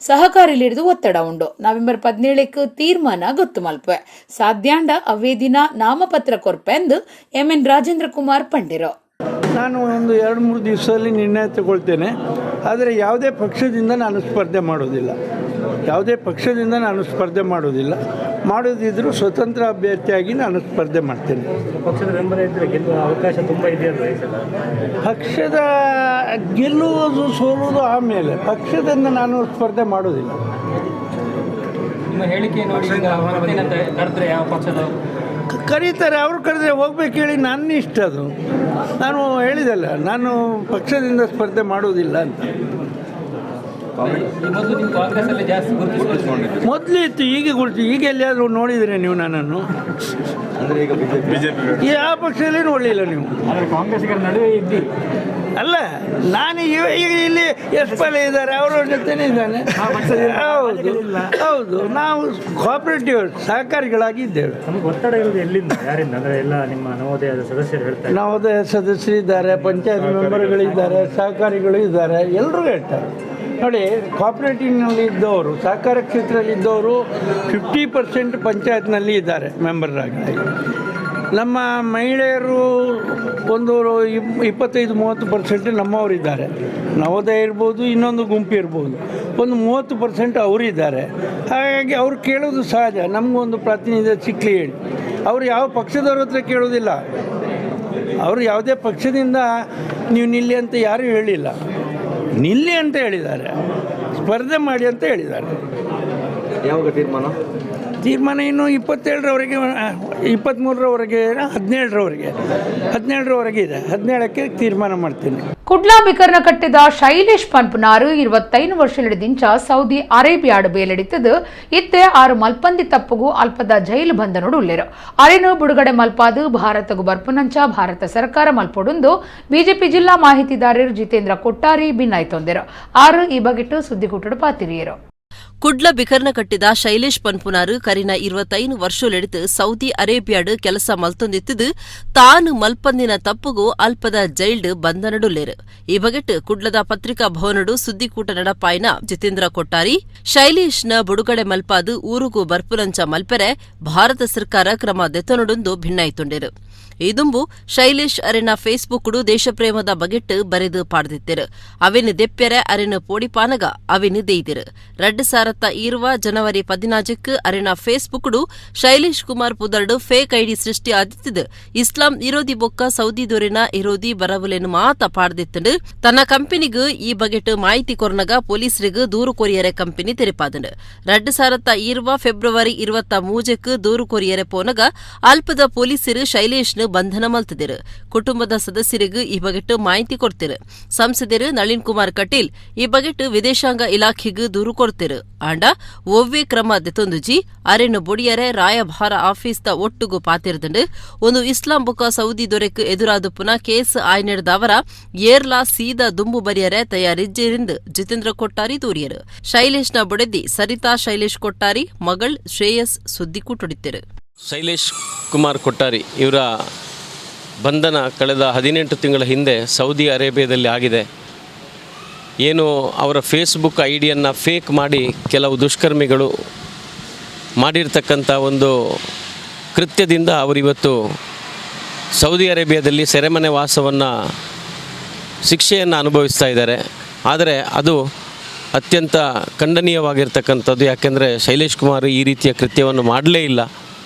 ಸಹಕಾರಿ ಹಿಡಿದು ಒತ್ತಡ ಉಂಡು. ನವೆಂಬರ್ 17ಕ್ಕೆ ತೀರ್ಮಾನ ಗೊತ್ತು ಮಲ್ಪುವೆ. ಸಾಧ್ಯಾಂಡ ಅವೇ ದಿನ ನಾಮಪತ್ರ ಕೊರ್ಪೆಂದು ಎಂಎನ್ ರಾಜೇಂದ್ರ ಕುಮಾರ್ ಪಂಡಿರು. ನಾನು ಒಂದು 2-3 ದಿವಸದಲ್ಲಿ ನಿರ್ಣಯ ತಗೊಳ್ತೇನೆ. ಆದರೆ ಯಾವುದೇ ಪಕ್ಷದಿಂದ ನಾನು ಸ್ಪರ್ಧೆ ಮಾಡೋದಿಲ್ಲ. ಯಾವುದೇ ಪಕ್ಷದಿಂದ ನಾನು ಸ್ಪರ್ಧೆ ಮಾಡೋದಿಲ್ಲ. ಮಾಡೋದಿದ್ದರೂ ಸ್ವತಂತ್ರ ಅಭ್ಯರ್ಥಿಯಾಗಿ ನಾನು ಸ್ಪರ್ಧೆ ಮಾಡ್ತೇನೆ. ಪಕ್ಷದ ಬೆಂಬಲ ಇದ್ದರೆ ಗೆಲ್ಲುವ ಅವಕಾಶ ತುಂಬ ಇದೆ ಅಲ್ವಾ ಈ ಸಲ? ಪಕ್ಷದ ಗೆಲ್ಲುವುದು ಸೋಲುವುದು ಆಮೇಲೆ. ಪಕ್ಷದಿಂದ ನಾನು ಸ್ಪರ್ಧೆ ಮಾಡೋದಿಲ್ಲ. ನಿಮ್ಮ ಹೇಳಿಕೆ ನೋಡಿ ಈಗ ಮತ್ತೇನಂತ ಕರೆದ್ರೆ ಯಾವ ಪಕ್ಷದವರು? ಕರೀತಾರೆ. ಅವರು ಕರೆದ್ರೆ ಹೋಗ್ಬೇಕು ಹೇಳಿ, ನನ್ನ ಇಷ್ಟ ಅದು. ನಾನು ಹೇಳಿದಲ್ಲ, ನಾನು ಪಕ್ಷದಿಂದ ಸ್ಪರ್ಧೆ ಮಾಡೋದಿಲ್ಲ ಅಂತ. ಈ ಮೊದಲು ನೀವು ಕಾಂಗ್ರೆಸ್ ಅಲ್ಲಿ ಜಾಸ್ತಿ ಗುರುತಿಸಿಕೊಂಡಿದ್ದೀರಿ. ಮೊದಲು ಇತ್ತು, ಈಗ ಗುರುತು. ಈಗ ಎಲ್ಲಿಯಾದರೂ ನೋಡಿದರೆ ನೀವು ನನ್ನನ್ನು? ಯಾವ ಪಕ್ಷದಲ್ಲಿ ನೋಡಲಿಲ್ಲ ನೀವು. ಆದರೆ ಕಾಂಗ್ರೆಸ್ಸಿಗರ ನಡುವೆ ಇದ್ದಿ. ಅಲ್ಲ, ನಾನು ಈಗ ಇಲ್ಲಿ ಎಸ್ ಪಾಲೆ ಇದ್ದಾರೆ, ಅವರ ಜೊತೆನೇ ಇದ್ದಾನೆ. ಹೌದು ಹೌದು, ನಾವು ಕೋಆಪರೇಟಿವ್ ಸಹಕಾರಿಗಳಾಗಿ ಇದ್ದೇವೆ. ನಮಗೆ ಒತ್ತಡ ಇರೋದು ಎಲ್ಲಿಂದ, ಯಾರಿಂದ? ಅಂದರೆ ಎಲ್ಲ ನಿಮ್ಮ ನವೋದಯದ ಸದಸ್ಯರು ಹೇಳ್ತಾರೆ. ನವೋದಯ ಸದಸ್ಯರಿದ್ದಾರೆ, ಪಂಚಾಯತ್ ಮೆಂಬರ್ಗಳಿದ್ದಾರೆ, ಸಹಕಾರಿಗಳು ಇದ್ದಾರೆ, ಎಲ್ಲರೂ ಹೇಳ್ತಾರೆ. ನೋಡಿ, ಕೋಆಪರೇಟಿವ್ನಲ್ಲಿ ಇದ್ದವರು, ಸಹಕಾರ ಕ್ಷೇತ್ರದಲ್ಲಿ ಇದ್ದವರು 50% ಪಂಚಾಯತ್ನಲ್ಲಿ ಇದ್ದಾರೆ ಮೆಂಬರಾಗಿ. ನಮ್ಮ ಮಹಿಳೆಯರು ಒಂದು 25-30% ನಮ್ಮವರಿದ್ದಾರೆ. ನವೋದಯ ಇರ್ಬೋದು, ಇನ್ನೊಂದು ಗುಂಪು ಇರ್ಬೋದು, ಒಂದು 30% ಅವರಿದ್ದಾರೆ. ಹಾಗಾಗಿ ಅವ್ರು ಕೇಳೋದು ಸಹಜ, ನಮಗೊಂದು ಪ್ರಾತಿನಿಧ್ಯ ಸಿಕ್ಕಲಿ ಹೇಳಿ. ಅವರು ಯಾವ ಪಕ್ಷದವ್ರ ಹತ್ರ ಕೇಳೋದಿಲ್ಲ. ಅವರು ಯಾವುದೇ ಪಕ್ಷದಿಂದ ನೀವು ನಿಲ್ಲಿ ಅಂತ ಯಾರೂ ಹೇಳಿಲ್ಲ. ನಿಲ್ಲಿ ಅಂತ ಹೇಳಿದ್ದಾರೆ, ಸ್ಪರ್ಧೆ ಮಾಡಿ ಅಂತ ಹೇಳಿದ್ದಾರೆ. ಯಾವಾಗ ತೀರ್ಮಾನ? ತೀರ್ಮಾನ ಇನ್ನು 27ರವರೆಗೆ, 23ರವರೆಗೆ, 17ರವರೆಗೆ, 17ರವರೆಗೆ ಇದೆ. 17ಕ್ಕೆ ತೀರ್ಮಾನ ಮಾಡ್ತೀನಿ. ಕುಡ್ಲಾ ಬಿಕರ್ನ ಕಟ್ಟಿದ ಶೈಲೇಶ್ ಪನ್ಪುನಾರು 25 ವರ್ಷಗಳಿದಿಂಚ ಸೌದಿ ಅರೇಬಿಯಾಡು ಬೇಲೆಡಿತ್ತದು. ಇತ್ತೆ ಆರು ಮಲ್ಪಂದಿ ತಪ್ಪುಗು ಅಲ್ಪದ ಜೈಲು ಬಂಧನೋಡು ಉಲ್ಲೇರು. ಅರೆನು ಬಿಡುಗಡೆ ಮಲ್ಪಾದು ಭಾರತಗು ಬರ್ಪುನಂಚ ಭಾರತ ಸರ್ಕಾರ ಮಲ್ಪೊಡುಂದು ಬಿಜೆಪಿ ಜಿಲ್ಲಾ ಮಾಹಿತಿದಾರರು ಜಿತೇಂದ್ರ ಕೊಟ್ಟಾರಿ ಭಿನ್ನಾಯ್ತೊಂದಿರು. ಆರು ಈ ಬಗೆಟ್ಟು ಸುದ್ದಿಗೂಟಡು ಪಾತಿರಿಯರು. ಕುಡ್ಲ ಬಿಕರ್ನ ಕಟ್ಟಿದ ಶೈಲೇಶ್ ಪನ್ಪುನಾರು ಕರಿನ 25 ವರ್ಷಲೆಡಿತು ಸೌದಿ ಅರೇಬಿಯಾಡು ಕೆಲಸ ಮಲ್ತೊಂದಿತ್ತದು. ತಾನು ಮಲ್ಪಂದಿನ ತಪ್ಪುಗು ಅಲ್ಪದ ಜೈಲ್ಡ್ ಬಂಧನಡುಲ್ಲೇರು. ಈ ಬಗೆಟ್ ಕುಡ್ಲದ ಪತ್ರಿಕಾ ಭವನಡು ಸುದ್ದಿಕೂಟ ನಡಪಾಯಿನ ಜಿತೇಂದ್ರ ಕೊಟ್ಟಾರಿ, ಶೈಲೇಶ್ನ ಬುಡುಗಡೆ ಮಲ್ಪಾದು ಊರುಗು ಬರ್ಪುನಂಚ ಮಲ್ಪೆರೆ ಭಾರತ ಸರ್ಕಾರ ಕ್ರಮ ದೆತೊನಡುಂದು ಭಿನ್ನಾಯ್ತುಂಡೆರು. ಇದುಂಬು ಶೈಲೇಶ್ ಅರೆನ ಫೇಸ್ಬುಕ್ಡು ದೇಶಪ್ರೇಮದ ಬಗೆಟ್ ಬರೆದು ಪಾಡ್ದಿತ್ತೆರು. ಅವೆನ್ ದೆಪ್ಪೆರೆ ಅರೆನ ಪೋಡಿಪಾನಗ ಅವೆನ್ ದೇಯ್ದಿರು. 2020 ಜನವರಿ 14ಕ್ಕೆ ಅರೆನ ಫೇಸ್ಬುಕ್ಡು ಶೈಲೇಶ್ ಕುಮಾರ್ ಪುದರ್ಡು ಫೇಕ್ ಐಡಿ ಸೃಷ್ಟಿ ಆದಿತ್ತಿದ್ದು ಇಸ್ಲಾಂ ಇರೋದಿ ಬೊಕ್ಕ ಸೌದಿ ದೊರೆನ ಇರೋದಿ ಬರವುಲೆನು ಮಾತ ಪಾಡ್ದಿತ್ತಂಡು. ತನ್ನ ಕಂಪನಿಗ್ ಈ ಬಗೆಟ್ ಮಾಹಿತಿ ಕೊರ್ನಗ ಪೊಲೀಸರಿಗೆ ದೂರು ಕೊರಿಯರೆ ಕಂಪನಿ ತೆರಿಪಾದಂಡು. 2020 ಫೆಬ್ರವರಿ 23ಕ್ಕೆ ದೂರು ಕೊರಿಯರೆ ಪೋನಗ ಅಲ್ಪದ ಪೊಲೀಸರು ಶೈಲೇಶ್ನ ಬಂಧನ ಮಲ್ತದಿರು. ಕುಟುಂಬದ ಸದಸ್ಯರಿಗೆ ಈ ಬಗೆಟ್ ಮಾಹಿತಿ ಕೊಡ್ತಿರು. ಸಂಸದರು ನಳಿನ್ ಕುಮಾರ್ ಕಟೀಲ್ ಈ ಬಗೆಟ್ ವಿದೇಶಾಂಗ ಇಲಾಖೆಗೆ ದೂರು ಕೊಡ್ತಿರು. ಆಂಡ ಒವ್ವೇ ಕ್ರಮ ದೆತೊಂದುಜಿ. ಅರೆನು ಬೊಡಿಯರೆ ರಾಯಭಾರ ಆಫೀಸ್ದ ಒಟ್ಟುಗು ಪಾತಿರ್ದಂಡು. ಒಂದು ಇಸ್ಲಾಂ ಬೊಕ ಸೌದಿ ದೊರೆಕ್ ಎದುರಾದ ಪುನಃ ಕೇಸ್ ಆಯ್ನೆಡ್ದವರ ಏರ್ಲಾ ಸೀದಾ ದುಂಬು ಬರಿಯರೆ ತಯಾರಿಜ್ಜೆರಿಂದು ಜಿತೇಂದ್ರ ಕೊಟ್ಟಾರಿ ದೂರಿಯರು. ಶೈಲೇಶ್ನ ಬೊಡೆದಿ ಸರಿತಾ ಶೈಲೇಶ್ ಕೊಟ್ಟಾರಿ, ಮಗಳ್ ಶ್ರೇಯಸ್ ಸುದ್ದಿ ಕೂಟೊಡಿತ್ತಿರು. ಶೈಲೇಶ್ ಕುಮಾರ್ ಕೊಟ್ಟಾರಿ ಇವರ ಬಂಧನ ಕಳೆದ 18 ತಿಂಗಳ ಹಿಂದೆ ಸೌದಿ ಅರೇಬಿಯಾದಲ್ಲಿ ಆಗಿದೆ. ಏನು ಅವರ ಫೇಸ್ಬುಕ್ I ಡಿಯನ್ನು ಫೇಕ್ ಮಾಡಿ ಕೆಲವು ದುಷ್ಕರ್ಮಿಗಳು ಮಾಡಿರ್ತಕ್ಕಂಥ ಒಂದು ಕೃತ್ಯದಿಂದ ಅವರಿವತ್ತು ಸೌದಿ ಅರೇಬಿಯಾದಲ್ಲಿ ಸೆರೆಮನೆ ವಾಸವನ್ನು ಶಿಕ್ಷೆಯನ್ನು ಅನುಭವಿಸ್ತಾ ಇದ್ದಾರೆ. ಆದರೆ ಅದು ಅತ್ಯಂತ ಖಂಡನೀಯವಾಗಿರ್ತಕ್ಕಂಥದ್ದು. ಯಾಕೆಂದರೆ ಶೈಲೇಶ್ ಕುಮಾರ್ ಈ ರೀತಿಯ ಕೃತ್ಯವನ್ನು ಮಾಡಲೇ ಇಲ್ಲ.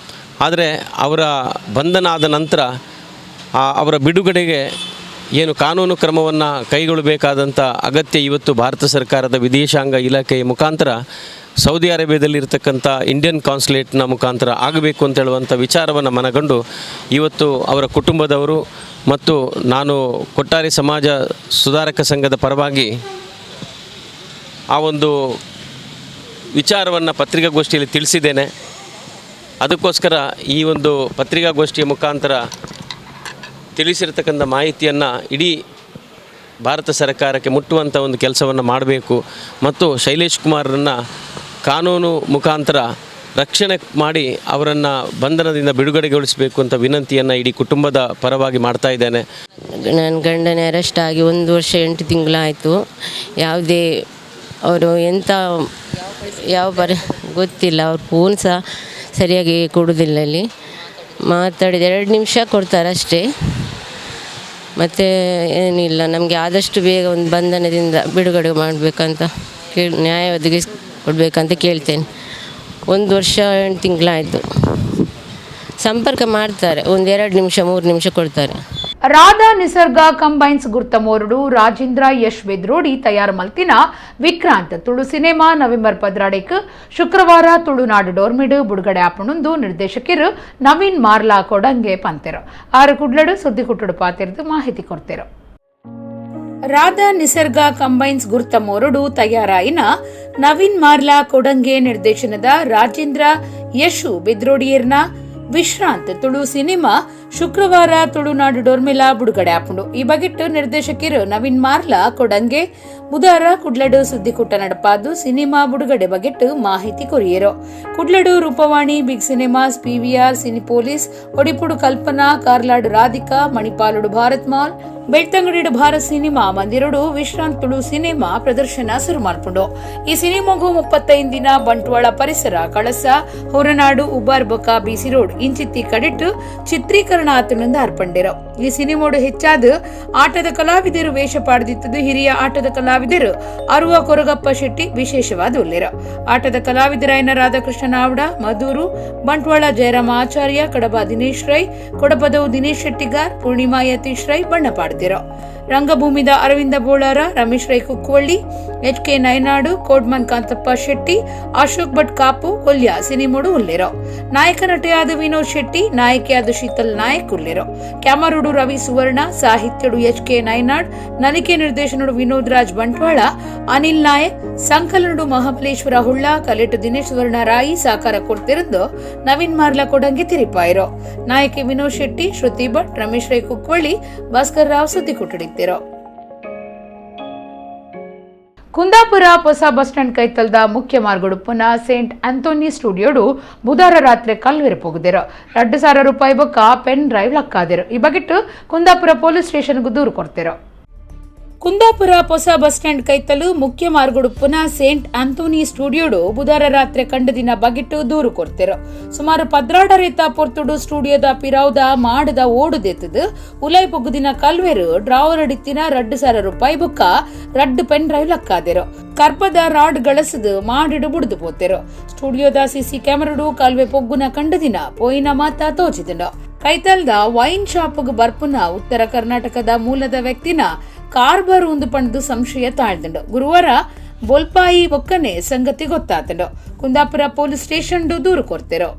ಆದರೆ ಅವರ ಬಂಧನ ಆದ ನಂತರ ಅವರ ಬಿಡುಗಡೆಗೆ ಏನು ಕಾನೂನು ಕ್ರಮವನ್ನು ಕೈಗೊಳ್ಳಬೇಕಾದಂಥ ಅಗತ್ಯ ಇವತ್ತು ಭಾರತ ಸರ್ಕಾರದ ವಿದೇಶಾಂಗ ಇಲಾಖೆಯ ಮುಖಾಂತರ ಸೌದಿ ಅರೇಬಿಯಾದಲ್ಲಿರ್ತಕ್ಕಂಥ ಇಂಡಿಯನ್ ಕಾನ್ಸುಲೇಟ್ನ ಮುಖಾಂತರ ಆಗಬೇಕು ಅಂತ ಹೇಳುವಂಥ ವಿಚಾರವನ್ನು ಮನಗಂಡು ಇವತ್ತು ಅವರ ಕುಟುಂಬದವರು ಮತ್ತು ನಾನು ಕೊಟ್ಟಾರಿ ಸಮಾಜ ಸುಧಾರಕ ಸಂಘದ ಪರವಾಗಿ ಆ ಒಂದು ವಿಚಾರವನ್ನು ಪತ್ರಿಕಾಗೋಷ್ಠಿಯಲ್ಲಿ ತಿಳಿಸಿದ್ದೇನೆ. ಅದಕ್ಕೋಸ್ಕರ ಈ ಒಂದು ಪತ್ರಿಕಾಗೋಷ್ಠಿಯ ಮುಖಾಂತರ ತಿಳಿಸಿರ್ತಕ್ಕಂಥ ಮಾಹಿತಿಯನ್ನು ಇಡೀ ಭಾರತ ಸರ್ಕಾರಕ್ಕೆ ಮುಟ್ಟುವಂಥ ಒಂದು ಕೆಲಸವನ್ನು ಮಾಡಬೇಕು ಮತ್ತು ಶೈಲೇಶ್ ಕುಮಾರರನ್ನು ಕಾನೂನು ಮುಖಾಂತರ ರಕ್ಷಣೆ ಮಾಡಿ ಅವರನ್ನು ಬಂಧನದಿಂದ ಬಿಡುಗಡೆಗೊಳಿಸಬೇಕು ಅಂತ ವಿನಂತಿಯನ್ನು ಇಡೀ ಕುಟುಂಬದ ಪರವಾಗಿ ಮಾಡ್ತಾ ಇದ್ದೇನೆ. ನನ್ನ ಗಂಡನ ಅರೆಸ್ಟ್ ಆಗಿ 1 ವರ್ಷ 8 ತಿಂಗಳಾಯಿತು. ಯಾವುದೇ ಅವರು ಎಂಥ ಯಾವ ಗೊತ್ತಿಲ್ಲ. ಅವ್ರ ಫೋನ್ ಸಹ ಸರಿಯಾಗಿ ಕೊಡೋದಿಲ್ಲ. ಅಲ್ಲಿ ಮಾತಾಡಿದ 2 ನಿಮಿಷ ಕೊಡ್ತಾರೆ ಅಷ್ಟೇ, ಮತ್ತು ಏನಿಲ್ಲ. ನಮಗೆ ಆದಷ್ಟು ಬೇಗ ಒಂದು ಬಂಧನದಿಂದ ಬಿಡುಗಡೆ ಮಾಡಬೇಕಂತ ನ್ಯಾಯ ಒದಗಿಸಿಕೊಡ್ಬೇಕಂತ ಕೇಳ್ತೇನೆ. 1 ವರ್ಷ 8 ತಿಂಗಳಾಯಿತು. ಸಂಪರ್ಕ ಮಾಡ್ತಾರೆ, ಒಂದು 2 ನಿಮಿಷ 3 ನಿಮಿಷ ಕೊಡ್ತಾರೆ. ರಾಧಾ ನಿಸರ್ಗ ಕಂಬೈನ್ಸ್ ಗುರ್ತ ಮೋರಡು ರಾಜೇಂದ್ರ ಯಶ್ ಬೆದ್ರೋಡಿ ತಯಾರು ಮಲ್ತಿನ ವಿಕ್ರಾಂತ್ ತುಳು ಸಿನಿಮಾ ನವೆಂಬರ್ 14 ಶುಕ್ರವಾರ ತುಳುನಾಡು ಡೋರ್ಮಿಡು ಬುಡುಗಡೆ ಆಪಣೊಂದು ನಿರ್ದೇಶಕರು ನವೀನ್ ಮಾರ್ಲಾ ಕೊಡಂಗೆ ಪಂತೆರು. ಆರು ಕುಡ್ಲಡು ಸುದ್ದಿ ಕುಟ್ಟುಡು ಪಾತಿರ್ದು ಮಾಹಿತಿ ಕೊಡ್ತೇರು. ರಾಧಾ ನಿಸರ್ಗ ಕಂಬೈನ್ಸ್ ಗುರ್ತ ಮೋರಡು ತಯಾರಾಯಿನ ನವೀನ್ ಮಾರ್ಲಾ ಕೊಡಂಗೆ ನಿರ್ದೇಶನದ ರಾಜೇಂದ್ರ ಯಶು ಬೆದ್ರೋಡಿಯರ್ನ ವಿಶ್ರಾಂತ್ ತುಳು ಸಿನಿಮಾ ಶುಕ್ರವಾರ ತುಳುನಾಡು ಡೋರ್ಮೆಲಾ ಬಿಡುಗಡೆ ಆಪುಂಡು. ಈ ಬಗೆಟ್ಟು ನಿರ್ದೇಶಕರು ನವೀನ್ ಮಾರ್ಲಾ ಕೊಡಂಗೆ ಬುಧಾರ ಕುಡ್ಲಡು ಸುದ್ದಿಕೂಟ ನಡಪಾದು ಸಿನಿಮಾ ಬಿಡುಗಡೆ ಬಗೆಟ್ಟು ಮಾಹಿತಿ ಕೊರಿಯರು. ಕುಡ್ಲಡು Roopavani, big cinemas, PVR, Cinepolis, ಒಡಿಪುಡು ಕಲ್ಪನಾ, ಕಾರ್ಲಾಡು ರಾಧಿಕಾ, ಮಣಿಪಾಲುಡು ಭಾರತ್ ಮಾಲ್, ಬೆಳ್ತಂಗಡಿಡು ಭಾರತ್ ಸಿನಿಮಾ ಮಂದಿರಡು ವಿಶ್ರಾಂತ್ ತುಳು ಸಿನಿಮಾ ಪ್ರದರ್ಶನ ಶುರು ಮಾಡ್ಕೊಂಡು. ಈ ಸಿನಿಮಾಗೂ 35 ದಿನ ಬಂಟ್ವಾಳ ಪರಿಸರ, ಕಳಸ, ಹೊರನಾಡು, ಉಬಾರ್ ಬೊಕ, ಬಿಸಿ ರೋಡ್ ಇಂಚಿತ್ತಿ ಕಡಿಟ್ಟು ಚಿತ್ರೀಕರಣ ಆತನಿಂದ ಅರ್ಪಂಡಿರು. ಈ ಸಿನಿಮೋಡು ಹೆಚ್ಚಾದ ಆಟದ ಕಲಾವಿದರು ವೇಷ ಪಾಡ್ದಿತ್ತದು ಹಿರಿಯ ಆಟದ ಕಲಾವಿದರು ಅರುವ ಕೊರಗಪ್ಪ ಶೆಟ್ಟಿ ವಿಶೇಷವಾದ ಉಲ್ಲೇರು. ಆಟದ ಕಲಾವಿದರಾಯನ ರಾಧಾಕೃಷ್ಣ ನಾವಡ, ಮಧೂರು, ಬಂಟ್ವಾಳ ಜಯರಾಮ ಆಚಾರ್ಯ, ಕಡಬ ದಿನೇಶ್ ರೈ, ಕೊಡಪದವು ದಿನೇಶ್ ಶೆಟ್ಟಿಗಾರ್, ಪೂರ್ಣಿಮಾ ಯತೀಶ್ ರೈ ಬಣ್ಣ ಪಾಡ್ದಿರು. ರಂಗಭೂಮಿದ ಅರವಿಂದ ಬೋಳಾರ, ರಮೇಶ್ ರೈ ಕುಕ್ಕುವಳ್ಳಿ, ಎಚ್ ಕೆ ನಯನಾಡು, ಕೋಡ್ಮನ್ ಕಾಂತಪ್ಪ ಶೆಟ್ಟಿ, ಅಶೋಕ್ ಭಟ್ ಕಾಪು ಕೊಲ್ಯ ಸಿನಿಮೋಡು ಉಲ್ಲೇರೋ. ನಾಯಕ ನಟಿಯಾದ ವಿನೋದ್ ಶೆಟ್ಟಿ, ನಾಯಕಿಯಾದ ಶೀತಲ್ ನಾಯಕ್ ಉಲ್ಲೇರೋ. ಕ್ಯಾಮರುಡು ರವಿ ಸುವರ್ಣ, ಸಾಹಿತ್ಯಡು ಎಚ್ ಕೆ ನಯನಾಡ್, ನಲಿಕೆ ನಿರ್ದೇಶನಡು ವಿನೋದ್ ರಾಜ್ ಬಂಟ್ವಾಳ, ಅನಿಲ್ ನಾಯಕ್, ಸಂಕಲನಡು ಮಹಾಬಲೇಶ್ವರ ಹುಳ್ಳ, ಕಲೆಟು ದಿನೇಶ್ ಸುವರ್ಣ ರಾಯಿ ಸಾಕಾರ ಕೊಡ್ತಿರಂದು ನವೀನ್ ಮಾರ್ಲಾ ಕೊಡಂಗೆ ತಿರಿಪಾಯಿರೋ. ನಾಯಕಿ ವಿನೋದ್ ಶೆಟ್ಟಿ, ಶ್ರುತಿ ಭಟ್, ರಮೇಶ್ ರೈ ಕುಕ್ಕುವಳ್ಳಿ, ಭಾಸ್ಕರ್ ರಾವ್ ಸುದ್ದಿ ಕೊಟ್ಟಿಡಿತ್ತಿರೋ. ಕುಂದಾಪುರ ಹೊಸ ಬಸ್ ಸ್ಟ್ಯಾಂಡ್ ಕೈತಲ್ದ ಮುಖ್ಯ ಮಾರ್ಗಡುಪ್ಪನ ಸೇಂಟ್ ಆಂಥೋನಿ ಸ್ಟುಡಿಯೋಡು ಬುಧವಾರ ರಾತ್ರಿ ಕಲ್ವೆರೆ ಪೋಗುದಿರು. 2,000 ರೂಪಾಯಿ ಬೊಕ್ಕ ಪೆನ್ ಡ್ರೈವ್ ಲಕ್ಕಾದಿರು. ಈ ಬಗೆಟ್ಟು ಕುಂದಾಪುರ ಪೊಲೀಸ್ ಸ್ಟೇಷನ್ಗೂ ದೂರು ಕೊಡ್ತಿರು. ಕುಂದಾಪುರ ಹೊಸ ಬಸ್ ಸ್ಟ್ಯಾಂಡ್ ಕೈತಲು ಮುಖ್ಯ ಮಾರ್ಗಡುಪ್ಪನ ಸೇಂಟ್ ಆಂಥೋನಿ ಸ್ಟುಡಿಯೋಡು ಬುಧವಾರ ರಾತ್ರಿ ಕಂಡದಿನ ಬಗಿಟ್ಟು ದೂರು ಕೊಡ್ತಿರು. ಸುಮಾರು 12 ರೇತ ಪೊರ್ತುಡು ಸ್ಟುಡಿಯೋದ ಪಿರಾವ್ದ ಮಾಡದ ಓಡುದೆತ್ತದು ಉಲೈ ಪೊಗ್ಗುದಿನ ಕಲ್ವೆರು ಡ್ರಾವರ್ ಅಡಿತ್ತಿನ 2,000 ರೂಪಾಯಿ ಬುಕ್ಕ 2 ಪೆನ್ ಡ್ರೈವ್ ಲಕ್ಕಾದಿರು. ಕರ್ಪದ ರಾಡ್ ಗಳಸದು ಮಾಡಿಡು ಬುಡ್ದು ಪೋತಿರು. ಸ್ಟುಡಿಯೋದ ಸಿಸಿ ಕ್ಯಾಮರಡು ಕಾಲ್ವೆ ಪೊಗ್ಗುನ ಕಂಡದಿನ ಪೋಯಿನ ಮಾತಾ ತೋಚಿದನು. ಕೈತಲ್ದ ವೈನ್ ಶಾಪ್ಗ್ ಬರ್ಪುನ ಉತ್ತರ ಕರ್ನಾಟಕದ ಮೂಲದ ವ್ಯಕ್ತಿನ ಕಾರ್ಬರ್ ಒಂದು ಪಂಡದು ಸಂಶಯ ತಾಳ್ದಂಡು. ಗುರುವಾರ ಬೊಲ್ಪಾಯಿ ಒಕ್ಕನೆ ಸಂಗತಿ ಗೊತ್ತಾತಂಡು. ಕುಂದಾಪುರ ಪೊಲೀಸ್ ಸ್ಟೇಷನ್ ದೂರು ಕೊಡ್ತಿರೋ.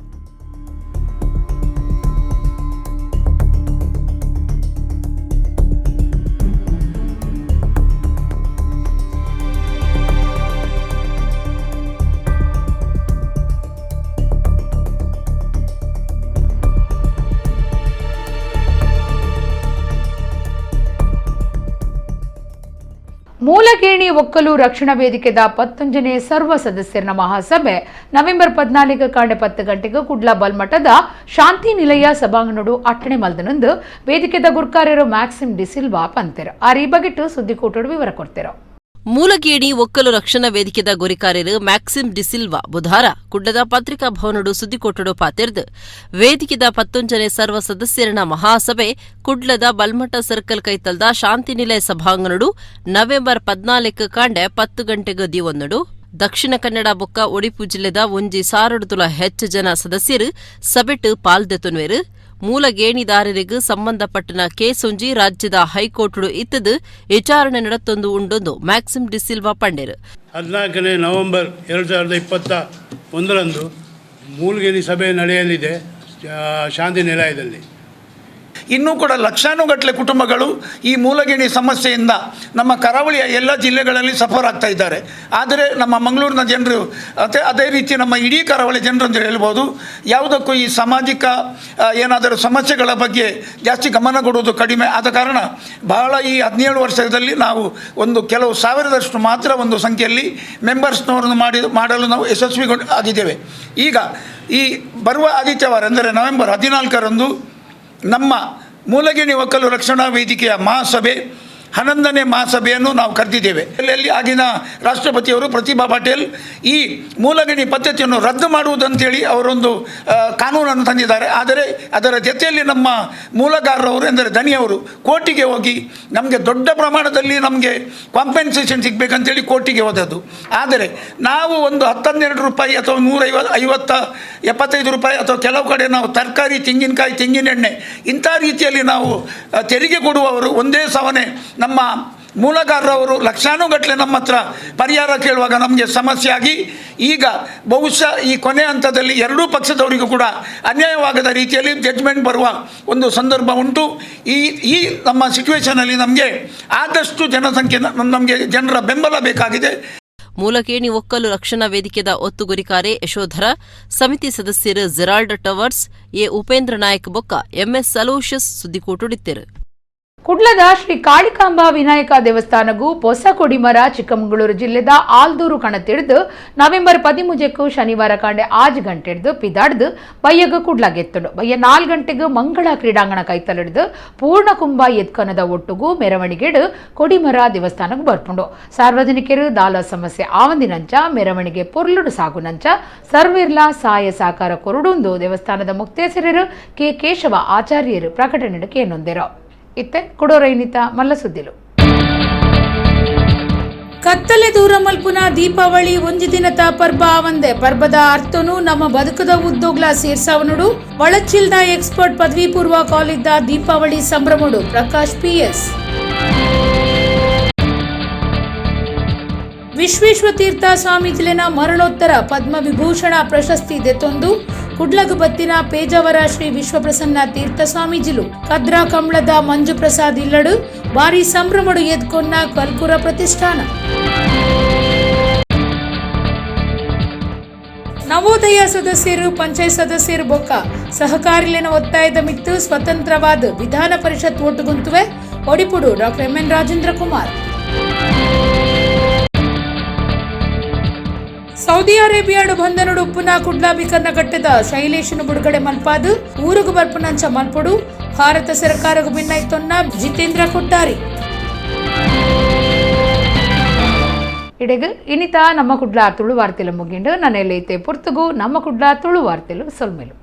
Mulakeni Okkalu ರಕ್ಷಣಾ ವೇದಿಕೆದ 19ನೇ ಸರ್ವ ಸದಸ್ಯರ ಮಹಾಸಭೆ ನವೆಂಬರ್ 14 ಕಾಂಡೆ 10 ಗಂಟೆಗೆ ಕುಡ್ಲ ಬಲ್ಮಠದ ಶಾಂತಿ ನಿಲಯ ಸಭಾಂಗಣಡು ಅಟ್ಟಣೆ ಮಲ್ದನಂದು ವೇದಿಕೆದ ಗುರ್ಕಾರ್ಯರು ಮ್ಯಾಕ್ಸಿಮ್ ಡಿಸಿಲ್ವಾ ಪಂತೆರು. ಆರ್ ಈ ಬಗೆಟ್ಟು ಸುದ್ದಿಕೂಟಡು ವಿವರ ಕೊಡ್ತೇರು. ಮೂಲಗೇಣಿ ಒಕ್ಕಲು ರಕ್ಷಣಾ ವೇದಿಕೆದ ಗುರಿಕಾರ್ಯರು ಮ್ಯಾಕ್ಸಿಮ್ ಡಿಸಿಲ್ವಾ ಬುಧವಾರ ಕುಡ್ಲದ ಪತ್ರಿಕಾ ಭವನಡು ಸುದ್ದಿಕೊಟ್ಟಡು ಪಾತೆರ್ದು ವೇದಿಕೆದ 19ನೇ ಸರ್ವ ಸದಸ್ಯರನ ಮಹಾಸಭೆ ಕುಡ್ಲದ ಬಲ್ಮಠ ಸರ್ಕಲ್ ಕೈತಲ್ದ ಶಾಂತಿ ನಿಲಯ ಸಭಾಂಗಣಡು ನವೆಂಬರ್ 14 ಕಾಂಡೆ 10 ಗಂಟೆಗೆ ದಿವೊಂದಡು. ದಕ್ಷಿಣ ಕನ್ನಡ ಬೊಕ್ಕ ಒಡಿಪು ಜಿಲ್ಲೆದ 1,000 ಹೆಚ್ಚು ಜನ ಸದಸ್ಯರು ಸಭೆಟ್ ಪಾಲ್ದೆತೊನ್ವೆರು. ಮೂಲಗೇಣಿದಾರರಿಗೆ ಸಂಬಂಧಪಟ್ಟನ ಕೇಸೊಂಜಿ ರಾಜ್ಯದ ಹೈಕೋರ್ಟ್ ಇತ್ತದು ವಿಚಾರಣೆ ನಡತ್ತೊಂದು ಉಂಡೊಂದು ಮ್ಯಾಕ್ಸಿಮ್ ಡಿಸಿಲ್ವಾ ಪಂಡೇರು. 14ನೇ ನವೆಂಬರ್ 2021ರಂದು ಮೂಲ್ಗೇಣಿ ಸಭೆ ನಡೆಯಲಿದೆ ಶಾಂತಿ ನಿಲಯದಲ್ಲಿ. ಇನ್ನೂ ಕೂಡ ಲಕ್ಷಾನುಗಟ್ಟಲೆ ಕುಟುಂಬಗಳು ಈ ಮೂಲಗೇಣಿ ಸಮಸ್ಯೆಯಿಂದ ನಮ್ಮ ಕರಾವಳಿಯ ಎಲ್ಲ ಜಿಲ್ಲೆಗಳಲ್ಲಿ ಸಫರ್ ಆಗ್ತಾ ಇದ್ದಾರೆ. ಆದರೆ ನಮ್ಮ ಮಂಗಳೂರಿನ ಜನರು ಅದೇ ರೀತಿ ನಮ್ಮ ಇಡೀ ಕರಾವಳಿ ಜನರು ಅಂತ ಹೇಳ್ಬೋದು, ಯಾವುದಕ್ಕೂ ಈ ಸಾಮಾಜಿಕ ಏನಾದರೂ ಸಮಸ್ಯೆಗಳ ಬಗ್ಗೆ ಜಾಸ್ತಿ ಗಮನ ಕೊಡುವುದು ಕಡಿಮೆ. ಆದ ಕಾರಣ ಬಹಳ ಈ 17 ವರ್ಷದಲ್ಲಿ ನಾವು ಒಂದು ಕೆಲವು ಸಾವಿರದಷ್ಟು ಮಾತ್ರ ಒಂದು ಸಂಖ್ಯೆಯಲ್ಲಿ ಮೆಂಬರ್ಸ್ನವರನ್ನು ಮಾಡಲು ನಾವು ಯಶಸ್ವಿಗೊಂಡು ಆಗಿದ್ದೇವೆ. ಈಗ ಈ ಬರುವ ಆದಿತ್ಯವಾರ ಅಂದರೆ ನವೆಂಬರ್ 14ರಂದು ನಮ್ಮ ಮೂಲಗೇಣಿ ಒಕ್ಕಲು ರಕ್ಷಣಾ ವೇದಿಕೆಯ ಮಹಾಸಭೆ 11ನೇ ಮಹಾಸಭೆಯನ್ನು ನಾವು ಕರೆದಿದ್ದೇವೆ. ಅಲ್ಲಿ ಆಗಿನ ರಾಷ್ಟ್ರಪತಿಯವರು ಪ್ರತಿಭಾ ಪಾಟೀಲ್ ಈ ಮೂಲಗೇಣಿ ಪದ್ಧತಿಯನ್ನು ರದ್ದು ಮಾಡುವುದಂತೇಳಿ ಅವರೊಂದು ಕಾನೂನನ್ನು ತಂದಿದ್ದಾರೆ. ಆದರೆ ಅದರ ಜೊತೆಯಲ್ಲಿ ನಮ್ಮ ಮೂಲಗಾರರವರು ಎಂದರೆ ದನಿಯವರು ಕೋರ್ಟಿಗೆ ಹೋಗಿ ನಮಗೆ ದೊಡ್ಡ ಪ್ರಮಾಣದಲ್ಲಿ ನಮಗೆ ಕಾಂಪೆನ್ಸೇಷನ್ ಸಿಗಬೇಕಂತೇಳಿ ಕೋರ್ಟಿಗೆ ಹೋದದ್ದು. ಆದರೆ ನಾವು ಒಂದು 10-12 ರೂಪಾಯಿ ಅಥವಾ 150 75 ರೂಪಾಯಿ ಅಥವಾ ಕೆಲವು ಕಡೆ ನಾವು ತರಕಾರಿ, ತೆಂಗಿನಕಾಯಿ, ತೆಂಗಿನೆಣ್ಣೆ ಇಂಥ ರೀತಿಯಲ್ಲಿ ನಾವು ತೆರಿಗೆ ಕೊಡುವವರು ಒಂದೇ ಸವನೆ ನಮ್ಮ ಮೂಲಗಾರರವರು ಲಕ್ಷಾನುಗಟ್ಟಲೆ ನಮ್ಮ ಹತ್ರ ಪರಿಹಾರ ಕೇಳುವಾಗ ನಮಗೆ ಸಮಸ್ಯೆಯಾಗಿ ಈಗ ಬಹುಶಃ ಈ ಕೊನೆ ಹಂತದಲ್ಲಿ ಎರಡೂ ಪಕ್ಷದವರಿಗೂ ಕೂಡ ಅನ್ಯಾಯವಾಗದ ರೀತಿಯಲ್ಲಿ ಜಡ್ಜ್ಮೆಂಟ್ ಬರುವ ಒಂದು ಸಂದರ್ಭ ಉಂಟು. ಈ ಈ ನಮ್ಮ ಸಿಚುವೇಷನಲ್ಲಿ ನಮಗೆ ಆದಷ್ಟು ಜನಸಂಖ್ಯೆ ನಮಗೆ ಜನರ ಬೆಂಬಲ ಬೇಕಾಗಿದೆ. ಮೂಲಕೇಣಿ ಒಕ್ಕಲು ರಕ್ಷಣಾ ವೇದಿಕೆದ ಒತ್ತುಗುರಿಕಾರೆ ಯಶೋಧರ, ಸಮಿತಿ ಸದಸ್ಯರು Gerald towers, A Upendra Nayak ಬೊಕ್ಕ ಎಂಎಸ್ ಅಲೋಷಿಯಸ್ ಸುದ್ದಿಕೂಟುಡಿತ್ತರು. ಕುಡ್ಲದ ಶ್ರೀ ಕಾಳಿಕಾಂಬಾ ವಿನಾಯಕ ದೇವಸ್ಥಾನಗೂ ಹೊಸ ಕೊಡಿಮರ ಚಿಕ್ಕಮಗಳೂರು ಜಿಲ್ಲೆದ ಆಲ್ದೂರು ಕಣತಿಡ್ದು ನವೆಂಬರ್ 13 ಶನಿವಾರ ಕಾಂಡೆ 6 ಗಂಟೆಡ್ದು ಪಿದಾಡ್ದು ಬಯ್ಯಗ ಕುಡ್ಲಾಗೆತ್ತುಂಡು. ಬಯ್ಯ 4 ಗಂಟೆಗೆ ಮಂಗಳ ಕ್ರೀಡಾಂಗಣ ಕೈತಲಿಡ್ದು ಪೂರ್ಣಕುಂಭ ಎತ್ಕನದ ಒಟ್ಟುಗೂ ಮೆರವಣಿಗೆಡು ಕೊಡಿಮರ ದೇವಸ್ಥಾನಕ್ಕೆ ಬರ್ಪುಂಡು. ಸಾರ್ವಜನಿಕರು ದಾಲ ಸಮಸ್ಯೆ ಆವಂದಿನಂಚ ಮೆರವಣಿಗೆ ಪೊರ್ಲುಡು ಸಾಗುನಂಚ ಸರ್ವಿರ್ಲಾ ಸಾಯ ಸಾಕಾರ ಕೊರಡುಂದು ದೇವಸ್ಥಾನದ ಮುಕ್ತೇಸರರು ಕೆ ಕೇಶವ ಆಚಾರ್ಯರು ಪ್ರಕಟಣೆ ಕೇನೊಂದಿರು. ಇತ್ತೆ ಕುಡೋರೈನಿತ ಮಲ್ಲಸುದ್ದಿಲು. ಕತ್ತಲೆ ದೂರ ಮಲ್ಪುನ ದೀಪಾವಳಿ ಒಂಜಿ ದಿನತ ಪರ್ಬ ಆವಂದೆ ಪರ್ಬದ ಅರ್ಥನು ನಮ್ಮ ಬದುಕದ ಉದ್ದೋಗ್ಲ ಸೇರ್ಸಾವನುಡು ವಳಚಿಲ್ದ ಎಕ್ಸ್ಪರ್ಟ್ ಪದವಿ ಪೂರ್ವ ಕಾಲಿದ್ದ ದೀಪಾವಳಿ ಸಂಭ್ರಮಡು ಪ್ರಕಾಶ್ ಪಿಎಸ್. ವಿಶ್ವೇಶ್ವತೀರ್ಥ ಸ್ವಾಮೀಜಿಲಿನ ಮರಣೋತ್ತರ ಪದ್ಮವಿಭೂಷಣ ಪ್ರಶಸ್ತಿ ದೆತ್ತೊಂದು ಕುಡ್ಲಗು ಬತ್ತಿನ ಪೇಜಾವರ ಶ್ರೀ ವಿಶ್ವಪ್ರಸನ್ನ ತೀರ್ಥ ಸ್ವಾಮೀಜಿಲು ಕದ್ರಾ ಕಂಬಳದ ಮಂಜುಪ್ರಸಾದ್ ಇಲ್ಲಡು ಭಾರಿ ಸಂಭ್ರಮಡು ಎದ್ಕೊನ್ನ ಕಲ್ಕುರ ಪ್ರತಿಷ್ಠಾನ. ನವೋದಯ ಸದಸ್ಯರು ಪಂಚಾಯತ್ ಸದಸ್ಯರು ಬೊಕ್ಕ ಸಹಕಾರಿಲಿನ ಒತ್ತಾಯದ ಮಿತ್ತು ಸ್ವತಂತ್ರವಾದ ವಿಧಾನ ಪರಿಷತ್ ಓಟುಗುಂತುವೆ ಒಡಿಪುಡು doctor MN Rajendra Kumar. Saudi ಅರೇಬಿಯಾಡು ಬಂಧನಡು ಉಪ್ಪುನ ಕುಡ್ಲಾ ಬಿಕರ್ನ ಕಟ್ಟದ ಶೈಲೇಶನ ಬಿಡುಗಡೆ ಮಲ್ಪಾದು ಊರುಗು ಬರ್ಪುನಂಚ ಮಲ್ಪಡು ಭಾರತ ಸರ್ಕಾರಗು ಭಿನ್ನೈತೊನ್ನ ಜಿತೇಂದ್ರ ಕೊಟ್ಟಾರಿ. ಇಡೆಗ ಇನಿತಾ ನಮ್ಮ ಕುಡ್ಲಾ ತುಳು ವಾರ್ತೆಲು ಮುಗಿಂಡು ನನ್ನೆಲ್ಲೈತೆ ಪುರ್ತುಗು ನಮ್ಮ ಕುಡ್ಲಾ ತುಳು ವಾರ್ತೆಲು ಸೊಲ್ಮೆಲು.